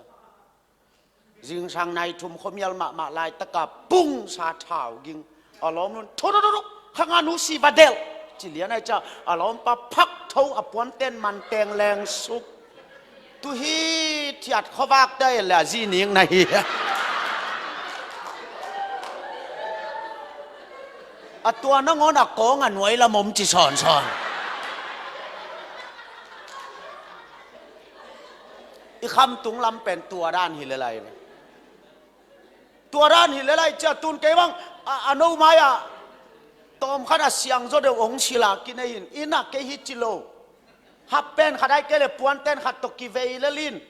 Zingsang nai thum khuamial mahmah laitaka pungsa thau ging. A lawm nun thu thu thu thu, khanga nu si va delh, ci lian ai cia. A lawmpa phak tho, a puanten manteng leng suk. Tu hi thiat khuavak ta le a zi nik na hi. A tua nangawn a kawng a nuai lam om ci sawnsawn. I khamtung lam pen tua dan hi le lai ve. Tua dan hi le lai cia tun kei bang a, a no mai-ah tawm khat a siangzaw deuh hong sila kinei in, inn ah kei hi ci lo. Hap pen khat ai kei le puanten khat tawh kivei lel in.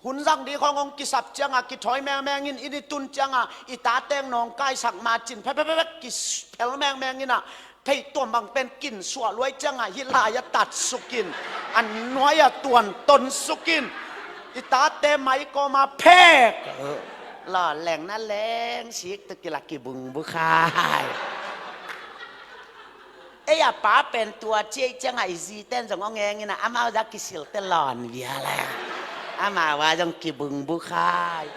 Hun zang ding khawng hong kisap ciangah kithawi mengmeng in, inn i tun ciangah i tateng nawngkaisak ma cin phephephep kiphel mengmeng in ah, theihtuam bang pen kinsuah luai ciangah hih lai-ah tatsukin, a nuai-ah tuantonsukin, i tate mai kawma phek. La leng na leng sik tu kila kibungbu khai. Ei a pa pen tua ciah ciangah i ziten zong hong eng in ah, amau zah kisilte lawn vial a, amau a zong kibungbu khai.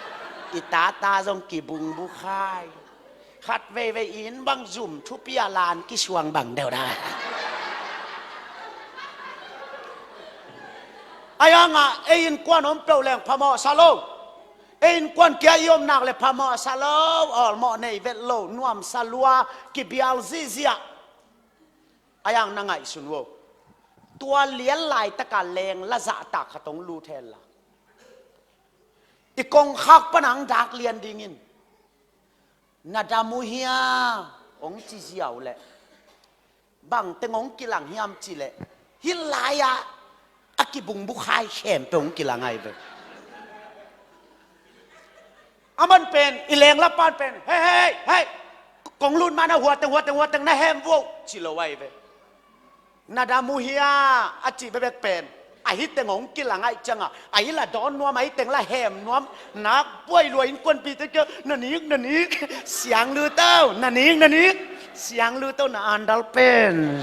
I tata zong kibungbu khai. Khat veivei inn bang zum thupi a lan kisuang bang deuh dah. Ahi hangah ei innkuan om peuh leng phamawhsa lo. Ei innkuan kia i om nak le phamawhsa lo, awlmawh nei vet lo, nuamsa lua, kibial zihziah. Ahi hang na ngaihsun uh o. Tua lian laitakah lengla zahtak khat hong lut hen la, i kongkhak pan hong dak lian dingin, na dam uh hia, hong ci ziau leh, bangteng hong kilang hiam cih leh, hih lai-ah a kibungbu khai khempeuh hong kilang ahi ve. A man pen i lengla pan pen, hei hei hei, kong lut ma na huateng huateng huateng na hem vo, ci lo ahi ve. Na dam uh hia, a cih bekbek pen ahi teng hong kilang ahih ciangah, ahi la dawn nuam, ahi teng la hem nuam. Nak buai lua innkuanpihte kia, na nik na nik, siang lut o, na nik na nik, siang lut o, na andal pen.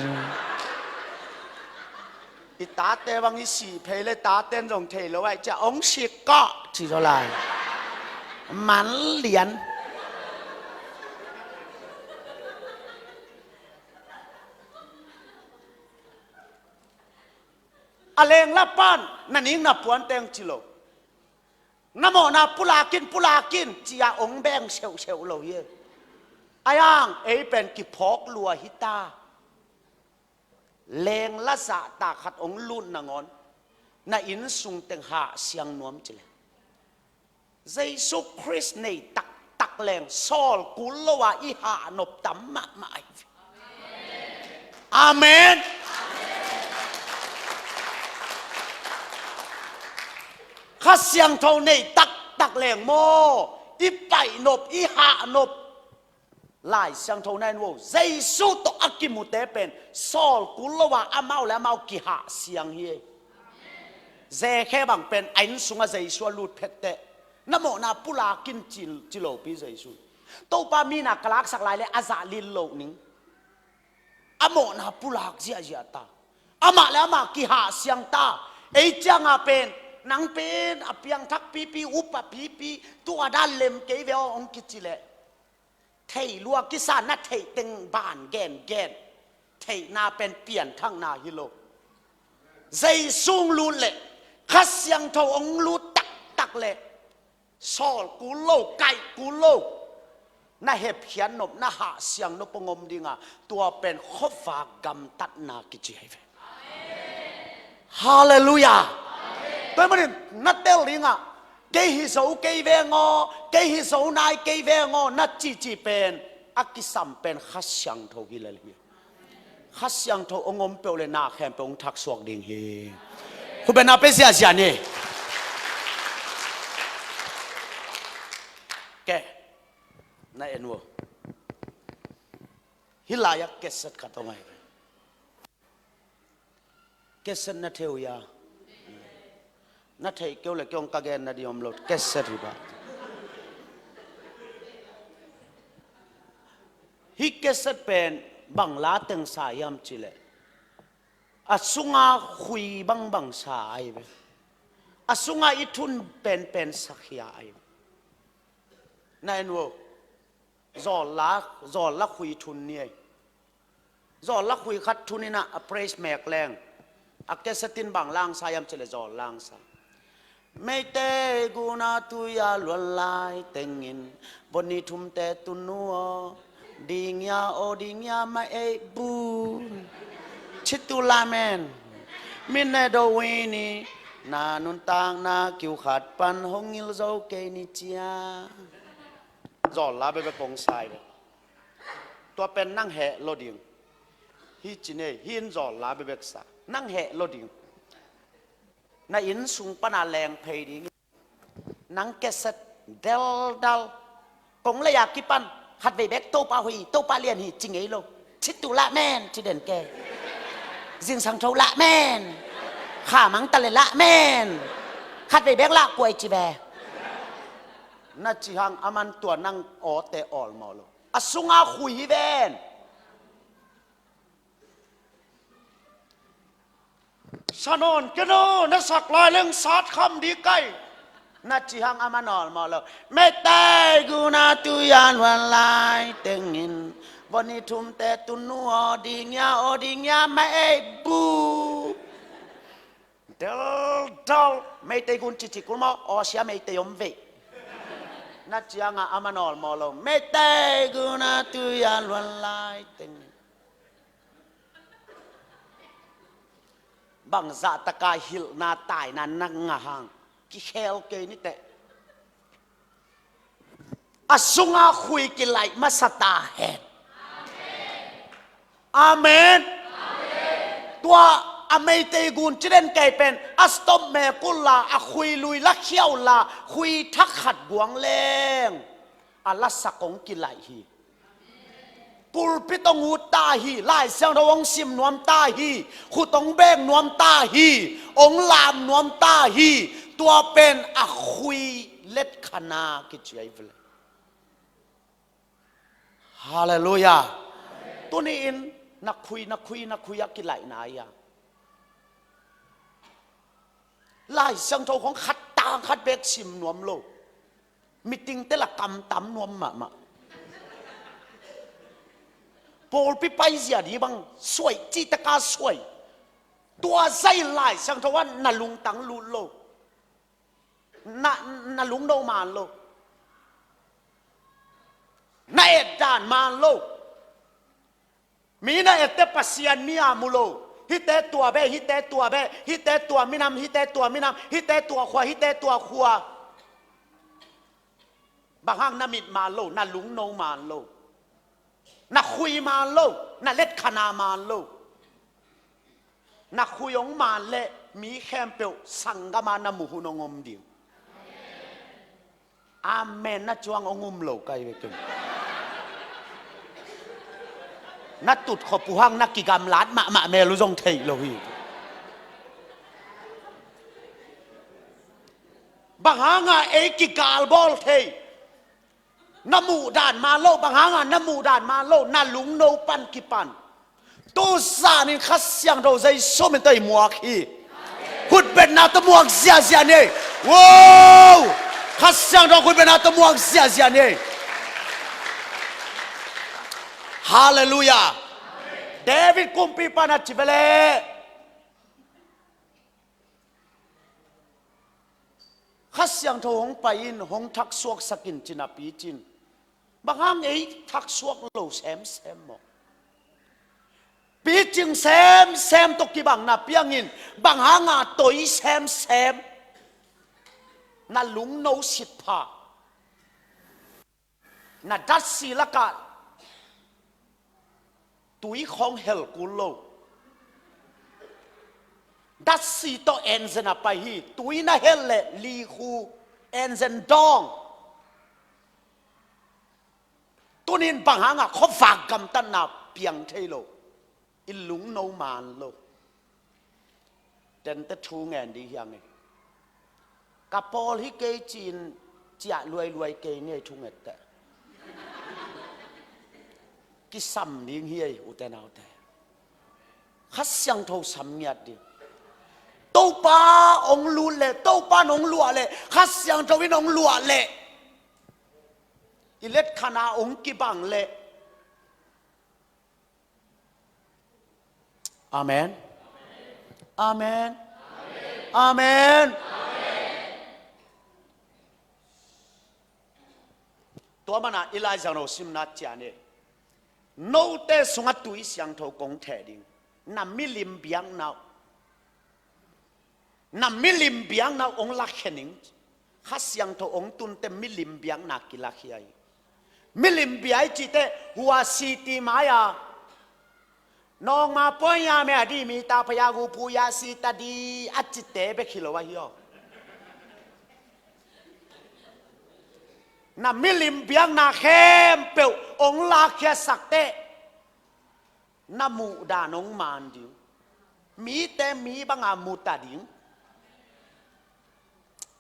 I tate bang i sih phei le taten zong thei lo ahih ciah hong sik kah ci zaw lai. Man lian. A lengla pan na nik na puan teng ci lo. Na mawhna pulakin pulakin ci-a hong beng seuhseuh lo hi. Ahi hang ei pen kiphawk lua hi ta. Lengla zahtak khat hong lut nangawn na innsung teng hah siang nuam ci le. Jesu Khrist nei taktak leng sawl kul lo a i hahnop tam mahmah ahi. Amen. Kha Siangtho nei taktak leng maw, i paihnop, i hahnop. Lai Siangtho na en vo, Jesu tawh a kimute pen sawl kul lo a amau le amau kihah siang hi. Zekhe bang pen a inn sungah Jesu a lut phetteh, na mawhna pulak in ci, ci lopi Jesu. Topa mina ka laksak lai le a zah lil lo ning. A mawhna pulak ziahziah ta. Amah le amah kihah siang ta. Ei cianga pen, nang pen a piangthak pipi, upa pipi, tua dan lem kei ve aw hong kici leh, theih lua kisa, na theih teng ban gengen. Theihna pen pianthakna hi lo. Jesu hong lut leh, Kha Siangtho hong lut taktak leh, sawl kul lo, kaih kul lo, na hepkhiat nop, na hah siang nop hong om dinga, tua pen khuavak gamtatna kici ahi ve. Halleluiah. Tua ahih manin na tel dingah, kei hi zo kei veng aw, kei hi zo nai kei veng aw, na cihcih pen a kisam pen Kha Siangtho hi lel hi. Kha Siangtho hong om peuh le na khempeuh hong thaksuak ding hi. Khut beng na pia ziahziah ni. Ke, na en vo. Hih lai-ah cassette khat om ahi ve. Cassette na thei uh hia? Na theih kei uh leh kei hong ka gen nading om lo, cassette hi bah. Hih cassette pen bang la teng sa hiam cih leh, a sunga khui bangbang sa ahi ve. A sunga i thun penpen sakhia ahi ve. Na en vo. Zawlla, zawlla khui thun ni ei. Zawlla khui khat thun in ah a praise mek leng, a cassette in bang la sa hiam cih leh zawlla sa. Meitei gun a tui a luan lai tengin, voni thumte tunu aw, ding ia aw, ding ia ma ei bu. Chitu lamen. Mine do wini, na nuntakna kiu khat pan hong ngil zo kei ni cia. Zawlla bekbek hong sa hi ve. Tua pen nang heh lo ding. Hi ci nei, hi in zawlla bekbek sa. Nang heh lo ding. Na inn sung pana leng phei ding. Nang cassette deldal. Kong lei a kipan, khatvei bek Topa hoih, Topa lian hi ci ngei lo. Chitu lamen, ci den ke. Zingsang tho lamen. Khamang tale lamen. Khatvei bek lah kuai ci ve. Na ci hang aman tua nang awte awlmawh lo. A sunga khui hi ven. Sa nawn ken aw, na sak lai leng sat kham ding kai. Na ci hang aman awlmawh lo. Meitei gun a tui a luan lai tengin, voni thumte tunu aw, ding ia aw, ding ia ma ei bu. Deldal, Meitei gun cici kul maw, aw sia Meitei om ve. Na ci hang a aman awlmawh lo. Meitei gun a tui a luan lai tengin. Bangzah taka hilhna taina na ngah hang, kikhel kei ni teh. A sunga khui kilaih masa ta hen. Amen. Tua a Meitei gun ci den kei pen, a stop mek unla, a khui lui la khia unla, khui thak khat guang leng a lasak hong kilaih hi. Pulpit hong ut ta hi, Lai Siangtho hong sim nuam ta hi, khut hong beng nuam ta hi, hong lam nuam ta hi. Tua pen a khui letkhana kici ahi ve le. Halleluiah. Tuni in na khui, na khui, na khui a kilaihna ahi a. Lai Siangtho khong khat tang khat bek sim nuam lo. Meeting te la kamtam nuam mahmah. Pawlpi paizia ding bang suai, cih taka suai. Tua zah in Lai Siangtho ah na lungtang lut lo. Na, na lungno man lo. Na etdan man lo. Mi na ette Pasian mi a mu lo. Hihte tua beh, hihte tua beh, hihte tua minam, hihte tua minam, hihte tua khua, hihte tua khua. Bang hang na mit maan lo, na lungno maan lo, na khui maan lo, na letkhana maan lo. Na khui hong maan leh mi khempeuh sanggam ah na muh hun hong om ding. Amen na cuang hong um lo kai ve ken. Na tut khop uh hang na kigamlat mahmah mel uh zong theih lo hi. Bang hanga ei kigalbawl thei? Na muh dan maan lo, bang hanga na muh dan maan lo, na lungno pan kipan. Tu zanin Kha Siangtho Jesu min tawh i muak hi. Khutbetna tawh muak ziahziah ni. Wow! Kha Siangtho khutbetna tawh muak ziahziah ni. Halleluiah. David kumpipa na ci ve leh, Kha Siangtho hong pai in, hong thaksuaksak in ci napi cin, bang hang ei thaksuak lo semsem maw? Picing semsem tawh kibang na piangin, bang hanga toi semsem? Na lungno sitpha. Na datsi lakah tui khawng hel kul lo. Datsi tawh enzen a pai hi. Tui na hel leh likhu enzen dawng. Tunin bang hanga khuavak gamtatna piang thei lo? I lungno maan lo. Tente thu ngen ding hi hang e. Ka pawl hi kei ci-in ciah luailuai kei ni ei, thu nget teh. Kisam ding hi ei, ute naute. Kha Siangtho sam ngiat ding. Topa hong lut leh, Topa in hong luah leh, Kha Siangtho in hong luah leh, i letkhana hong kibang leh. Amen. Amen. Amen. Tua mana Elijah no simna cian e. Note sungah tui siangtho kong theh ding. Na milim biakna uh. Na milim biakna uh hong lakhia ning. Kha Siangtho hong tunte milim biakna kilakhia hi. Milim bia i cihte hua siti mai-a, nawngma pawi a me a di mi ta phaya gu phu ya sita di a cihte bek hi lo ahi aw. Na milim biakna khempeuh hong lakhia sakte na muh dan hong man ding. Mite mi banga mu ta ding.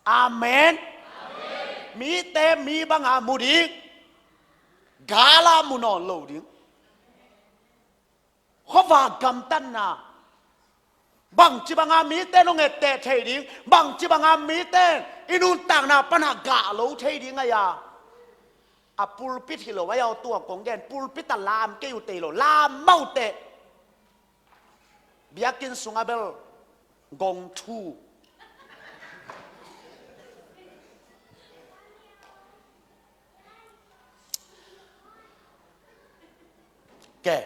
Amen. Mite mi banga mu ding. Gala mu nawn lo ding. Khuavak gamtatna. Bangci banga mite nong etteh thei ding. Bangci banga mite i nuntakna pana gah lo thei ding ahi a. A pulpit hi lo ahi a, tua kong gen pulpit a lam kei uh tei lo, lam mah uh teh. Biakinn sungah bel gong thu. Ke.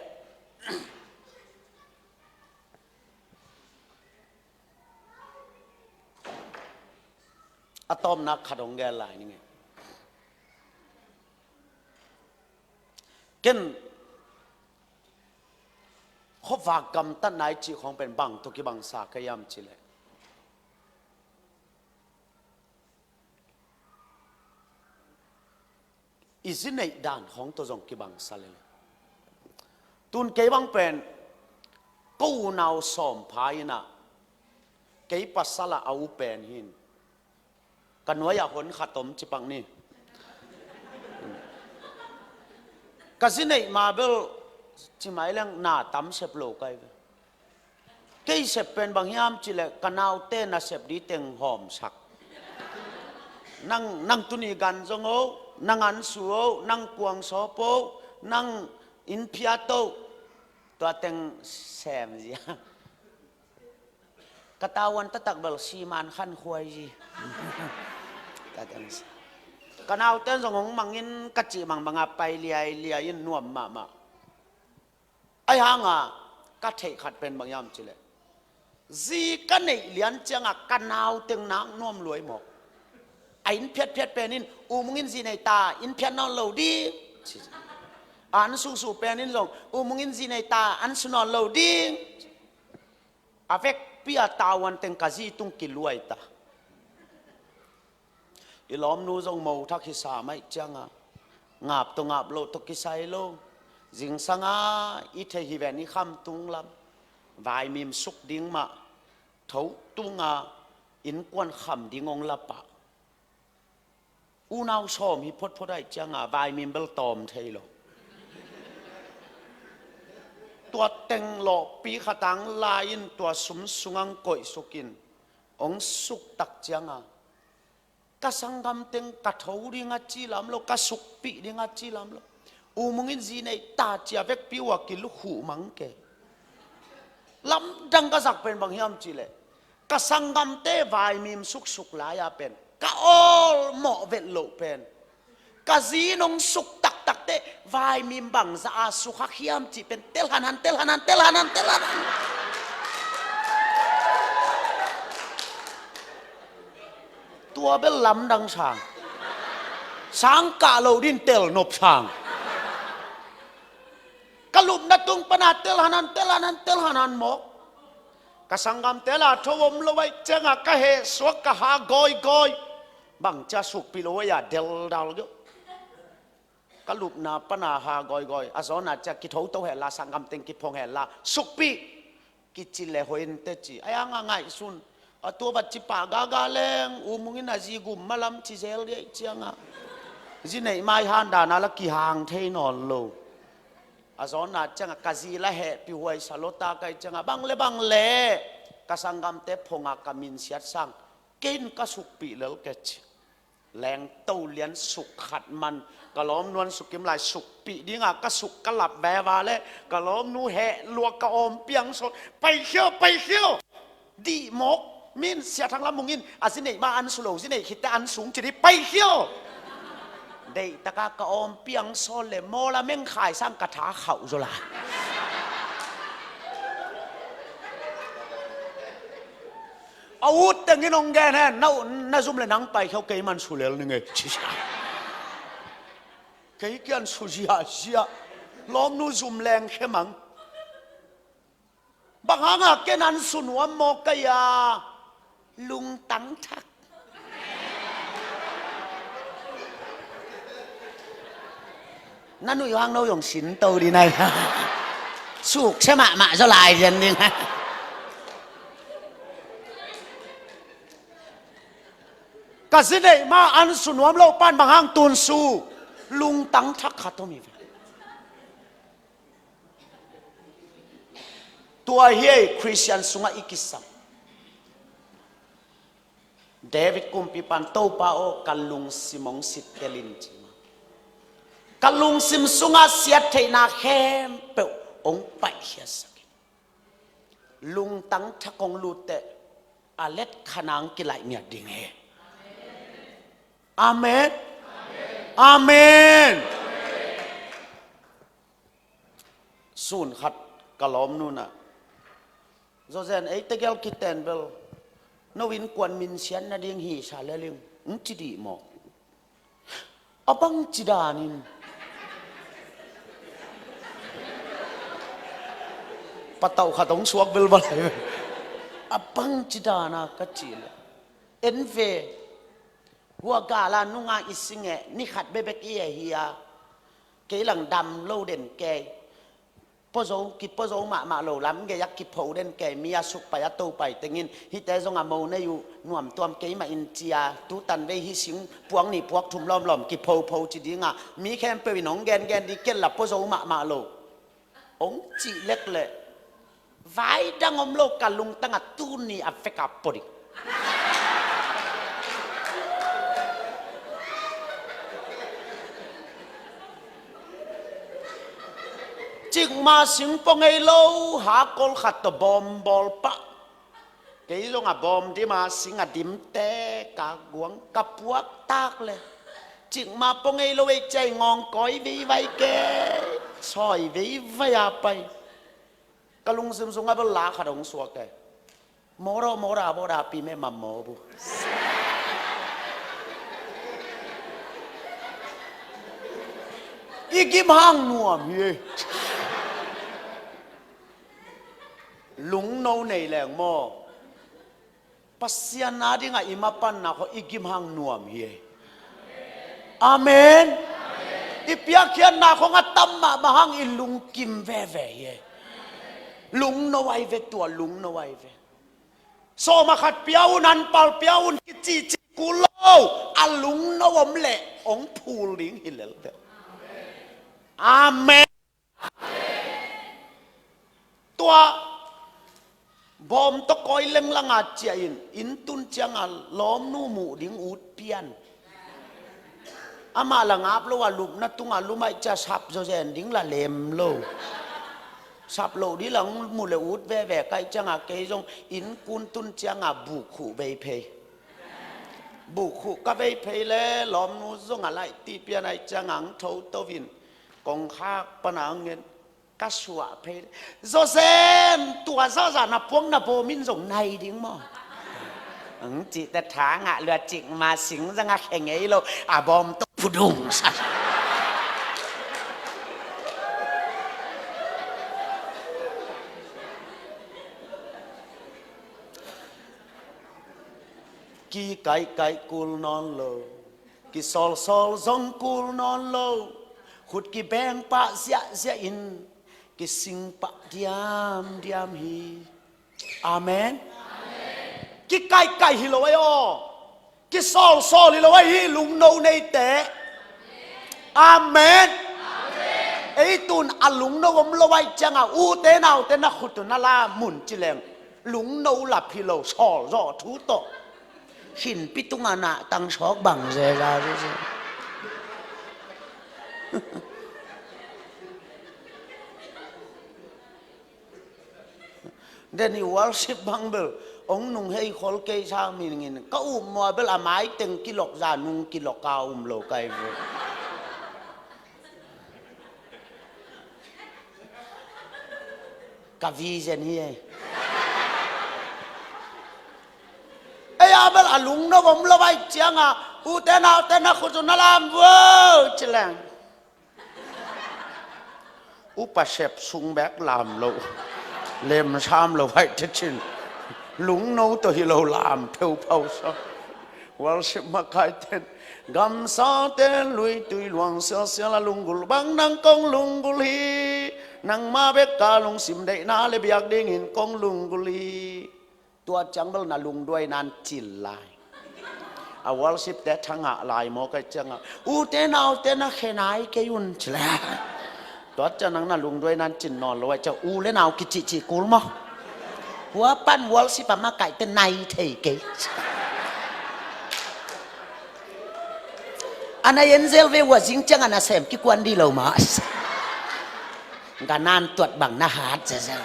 A tawpna khat hong gen lai ning e. Ken khuavak gamtatna i cih khawng pen bang tawh kibangsa ka hiam cih leh, i zi neih dan khawng tawh zong kibangsa lel. Tun kei bang pen ko unau sawm pha in ah, kei pasal ah a u pen hi in, ka nuai-ah hon khat om ci pak ni. Ka zi neih ma bel ci mai leng na tam sep lo kai ve. Kei sep pen bang hiam cih leh ka naute nasep ding teng hawmsak. Nang, nang tuni gan zong o, nang ansu o, nang kuang sawp o, nang inn phiat o, tua teng sem zia. Ka tauan taktak bel siman khan khuai zi. Tua teng sem. Ka naute zong hong mangin ka cih mangbanga pai liailiai in nuam mahmah. Ahi hanga ka theih khat pen bang hiam cih leh, zi ka neih lian cianga ka nau teng nak nuam luai mawk. A inn phiatphiat pen in, U Mung in zi nei ta, inn phiat nawn lo ding. An suhsuh pen in zong, U Mung in zi nei ta, an su nawn lo ding. A vekpi a tavuan teng ka zi tung kiluai ta. I lawmnu zong mo thak hi sa mai cianga, ngap tawh ngap loh tawh kisai lo. Zingsanga i thei hi ven i kham tung lam, vaimim suk ding mah, tho tunga innkuan kham ding hong la pah. Unau sawm hi photphot ahih cianga vaimim bel tawm thei lo. Tua teng lawhpi khat ang lai-in tua sum sungang koihsukin hong suktak cianga, ka sanggam teng ka tho ding a ci lam lo, ka sukpih ding a ci lam lo. U Mung in zi nei ta cia vekpi uh a kilukhuh mang ke. Lamdang ka zak pen bang hiam cihleh, ka sanggamte vaimim suksuk lai-a pen ka awlmawh vet loh pen, ka zi in hong suk taktakte vaimim bangzah a sukhak hiam cih pen tel hanhan, tel hanhan, tel hanhan, tel hanhan. Tua bel lamdang sang. Sang kah lo din tel nop sang. Ka lupna tung pana tel hanhan, tel hanhan, tel hanhan mawk. Ka sanggamte la tho om lo ahih cianga ka heh suak, ka ha gawigawi. Bang cia sukpih lo ei a deldal geuh. Ka lupna pana ha gawigawi. A zawna cia kithoto hela, sanggam teng kiphong hela, sukpih kici le hoih inteh ci. Ai anga ngaihsun. A tua vat ci pah gaga leng U Mung in a zi gum malam ci zel dih ahih cianga, zi neih mai han dana la kihang thei nawn lo. A zawna cianga ka zi la hehpih huai sa lota ka hih cianga, bang le bang le ka sanggamte phonga ka minsiat sang, kei in ka sukpih lel ke ci. Lengto lian suk khat man, ka lawmnu an sukim lai sukpih dinga ka suk ka lap veva le, ka lawmnu heh lua ka awm piang sawn, pai khio, pai khio. Dih mawk, min Sia Thang Lam Mung in a zi neih ma an su lo, zi neih khitte an sung ci dih, pai khio. Deihtaka ka awm piang sawn le, mawl a mengkhai sang ka tha khauh zaw lai. A ut tengin hong gen hen, na, na zum le nang pai khau, kei man su lel ning e. Kei kian su ziahziah. Lawmnu zum leng khe mang. Bang hanga ken an su nuam maw kei a? Lungtang thak. Na nuih hang no zong sin to dih nai. Sukse mahmah zaw lai lian ding. Ka zi neih ma an su nuam lo pan bang hang tun su? Lungtang thak khat om hi ve. Tua hi ei, Khristian sungah i kisam. David kumpipan, Topa aw, ka lungsim hong sittel in ci ma. Ka lungsim sunga siattheihna khempeuh hong paihkhiatsak in. Lungtang thak hong lutteh a let khanang kilaih miat ding hi. Amen. Amen. Sun khat ka lawmnu in ah, zawzen ei tegel kiten bel no innkuan minsiat nading hi sa leling, hong ci dih maw? A bang ci danin. Patauh khat hong suak bel balai. A bang ci dana ka cih leh, en ve. Hua gala nunga i singeh, ni khat bekbek i eh hi a. Kei lang dam lo den kei. Puazo, kipuazo mahmah lo lam gei a kipho den kei, mi a sukpai a topai tengin, hihte zong a mo nei uh, nuamtuam keimah in ci a, tutan vei hi sing puak nih puak thum lawmlawm kiphopho ci dinga, mi khempeuh in hong gengen dih, ken la puazo mahmah lo. Hong cih lek leh, vai dang om lo ka lungtang a tuni a vek a pua ding. Cikmah sing pua ngei lo, hakol khat tawh bawm bawl pah. Kei zong a bawm dima sing a dim te ka guang ka puak tak le, cikmah pua ngei lo ei cei ngawng kawi veivai kei, sawi veivai a pai. Ka lungsim sungah bel la khat hong suak e. Mawdaw mawda mawda pi me mam maw bu. I gim hang nuam hi. Lungno nei leng maw, Pasian a dingah i mapanna khawng i gim hang nuam hi. Amen. I piakkhiatna khawng a tam mahmah hang i lungkim veve hi. Lungno ai ve, tua lungno ai ve. Sawm a khat pia un, anpal pia un, kicihcih kul lo. A lungno om leh hong phul ding hi lel ve. Amen. Tua bawm tawh kawi lenglang a ciah in, inn tun cianga lawmnu muh ding ut pian. Amah la ngap lo a, lupna tunga lum ahih ciang sap zawzen ding la lem lo. Sap loh ding la mu le ut veve ka hih cianga kei zong inn kun tun cianga bukkhuh vei phei. Bukkhuh ka vei phei le lawmnu zong a laih tih pian ahih cianga ang thoto in kongkhak pana ang ngen. Ka suah phei le, zawzen, tua zawzan a puakna bawm in zong nai ding maw? Ang cihte tha ngah lua cik ma sing zanga khe ngei lo, a bawm tawh phudung sa. Kikaihkaih kul nawn lo, kisawlsawl zong kul nawn lo, khut kibeng pah ziahziah in kising pah diamdiam hi. Amen. Kikaihkaih hi lo ei aw. Kisawlsawl hi lo ei hi lungno neite. Amen. Ei tun a lungno om lo ahih cianga ute naute na khut uh na lam un ci leng lungno lap hi lo, sawl zawh thu tawh. Khinpi tunga na tang sawk bang zeza zeza. Deni worship bang bel hong nung hei khol kei sa mingin ka upmawh a bel a mai teng kilok za nung kilok a um lo kai ve. Ka vision hi ei. Ei a bel a lungno om lo ahih cianga ute naute na khut uh na lam vuo ci leng. Upa sep sung bek lam lo, lemsam lo hai te cin. Lungno tawh hi lo lam pheuphau sa. Worship makaiten gamsate luitui luang sialsial a lunggulh bang nang kong lunggulh hi. Nangma bek ka lungsim deihna le biak dingin kong lunggulh hi. Tua ciang bel na lungduai nan cil lai. A worship te thangah lai maw kai ciangah ute naute na khe nai kei un ci lai. Tua ciang nang na lungduai nan cin nawn lo ai ciang u le nau kicihcih kul maw? Hua pan worship a makaihte nai thei kei. A na enzel ve ua zing ciangah na sem kikuan di lo mah. Ka nan tuat bang na hat zezel.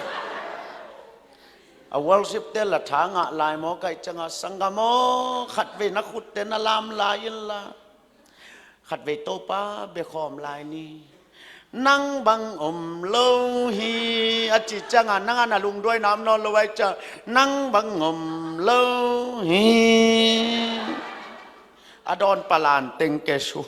A worship te la thangah lai maw kai ciangah sanggam aw khatvei na khutte na lam lai inla khatvei Topa bekhawm lai ni. Nang bang om lo hi a ci ciangah nangah na lungduai nam nawn lo ai ciang nang bang om lo hi. A dawn palan teng ke su.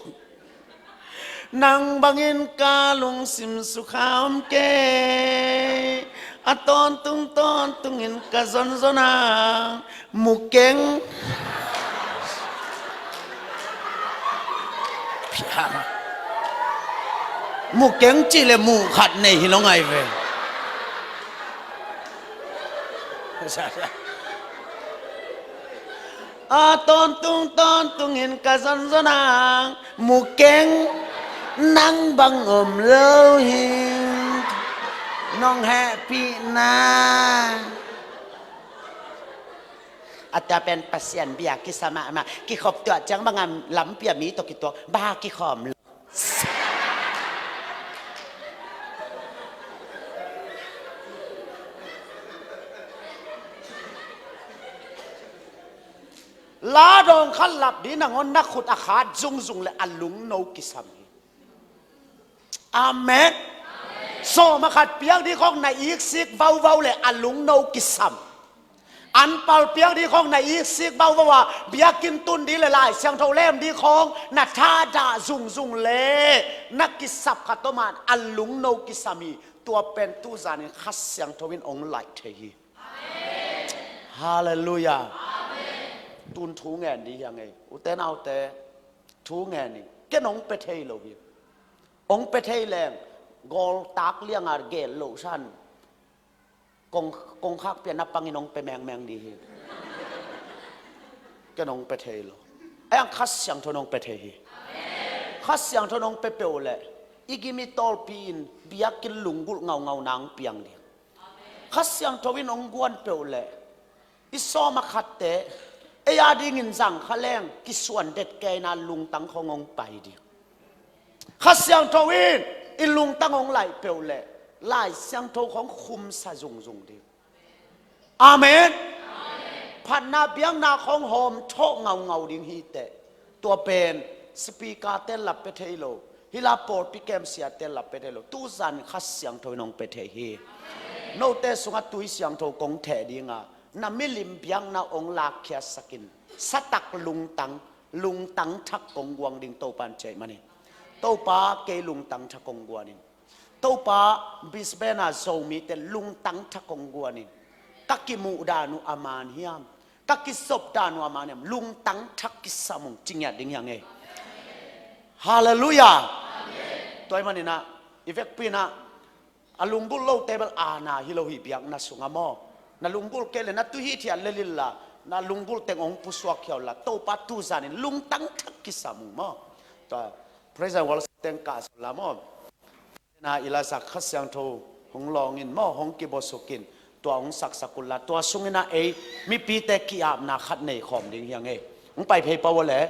Nang bangin ka lungsim sukha om kei. A tawntung tawntungin ka zonzon a mu keng. Mu keng cih le mu khat nei hi lo ngai ve. A tawntung tawntungin ka zonzon a mu keng. Nang bang om lo hi. Nong hehpihna. A tua pen Pasian bia kisa mahmah kikhop tuah ciang bangah lampi a mi tawh kituak bang kikhawm lo. La dawng khat lap dih nangawn na khut a khat zungzung le a lungno kisam hi. Amen. Sawm a khat piak dih khawk na iksik vauvau le a lungno kisam. An palpiak ding khawng na iksik bauh bauh a, biakinn tun ding le Lai Siangtho lem ding khawng na thadah zungzung le na kisap khat om a, a lungno kisam hi. Tua pen tuzanin Kha Siangtho in hong laih thei hi. Halleluiah. Tun thu ngen ding hi hang ei. Ute naute, thu ngen hi. Ken hong pia thei lo hi. Hong pia thei leng, gawltak lianga gel loh san. Kong, kongkhak pian a pangin hong pia mengmeng ding hi. Ken hong pia thei lo. Ahi hang Kha Siangtho in hong pia thei hi. Kha Siangtho in hong pia peuh leh i gim i tawlpi in biakinn lunggulh ngaungau nang piang ding. Kha Siangtho in hong guan peuh leh i sawm a khatte ei a dingin zang kha leng kisuan det kei na lungtang khawng hong pai ding. Kha Siangtho in i lungtang hong laih peuh leh Lai Siangtho khawng khumsa zungzung ding. Amen. Phatna biakna khawng hawm thawh ngaungau ding hi teh. Tua pen speaker ten la pia thei lo. Hih la pawlpi kemsia ten la pia thei lo. Tuzan Kha Siangtho in hong pia thei hi. Note sungah tui siangtho kong theh dinga na milim biakna hong lakkhiatsakin satak lungtang, lungtang thak kong guang ding Topa in ciah manin. Topa kei lungtang thak kong guanin. Topa Brisbane a Zomite lungtang thak kong guanin. Ka kimuh dan uh a man hiam? Ka kizop dan uh a man hiam? Lungtang thak kisam ung ci ngiat ding hi hang ei. Halleluiah. Tua ahih maninah i vekpi inah a lunggulh lote bel aana hi lo hi biakna sungah maw. Na lunggulh kei le na tui hithiat lel inla na lunggulh teng hong pusuak khia unla Topa tuzanin lungtang thak kisam ung maw. Tua praise and worship teng kah sawla maw. Na i lasak Kha Siangtho hong lawngin maw hong kibuasukin tua hong saksak unla tua sunginah ei mipite ki-apna khat nei khawm ding hi hang ei. Hong pai phei pah uh le.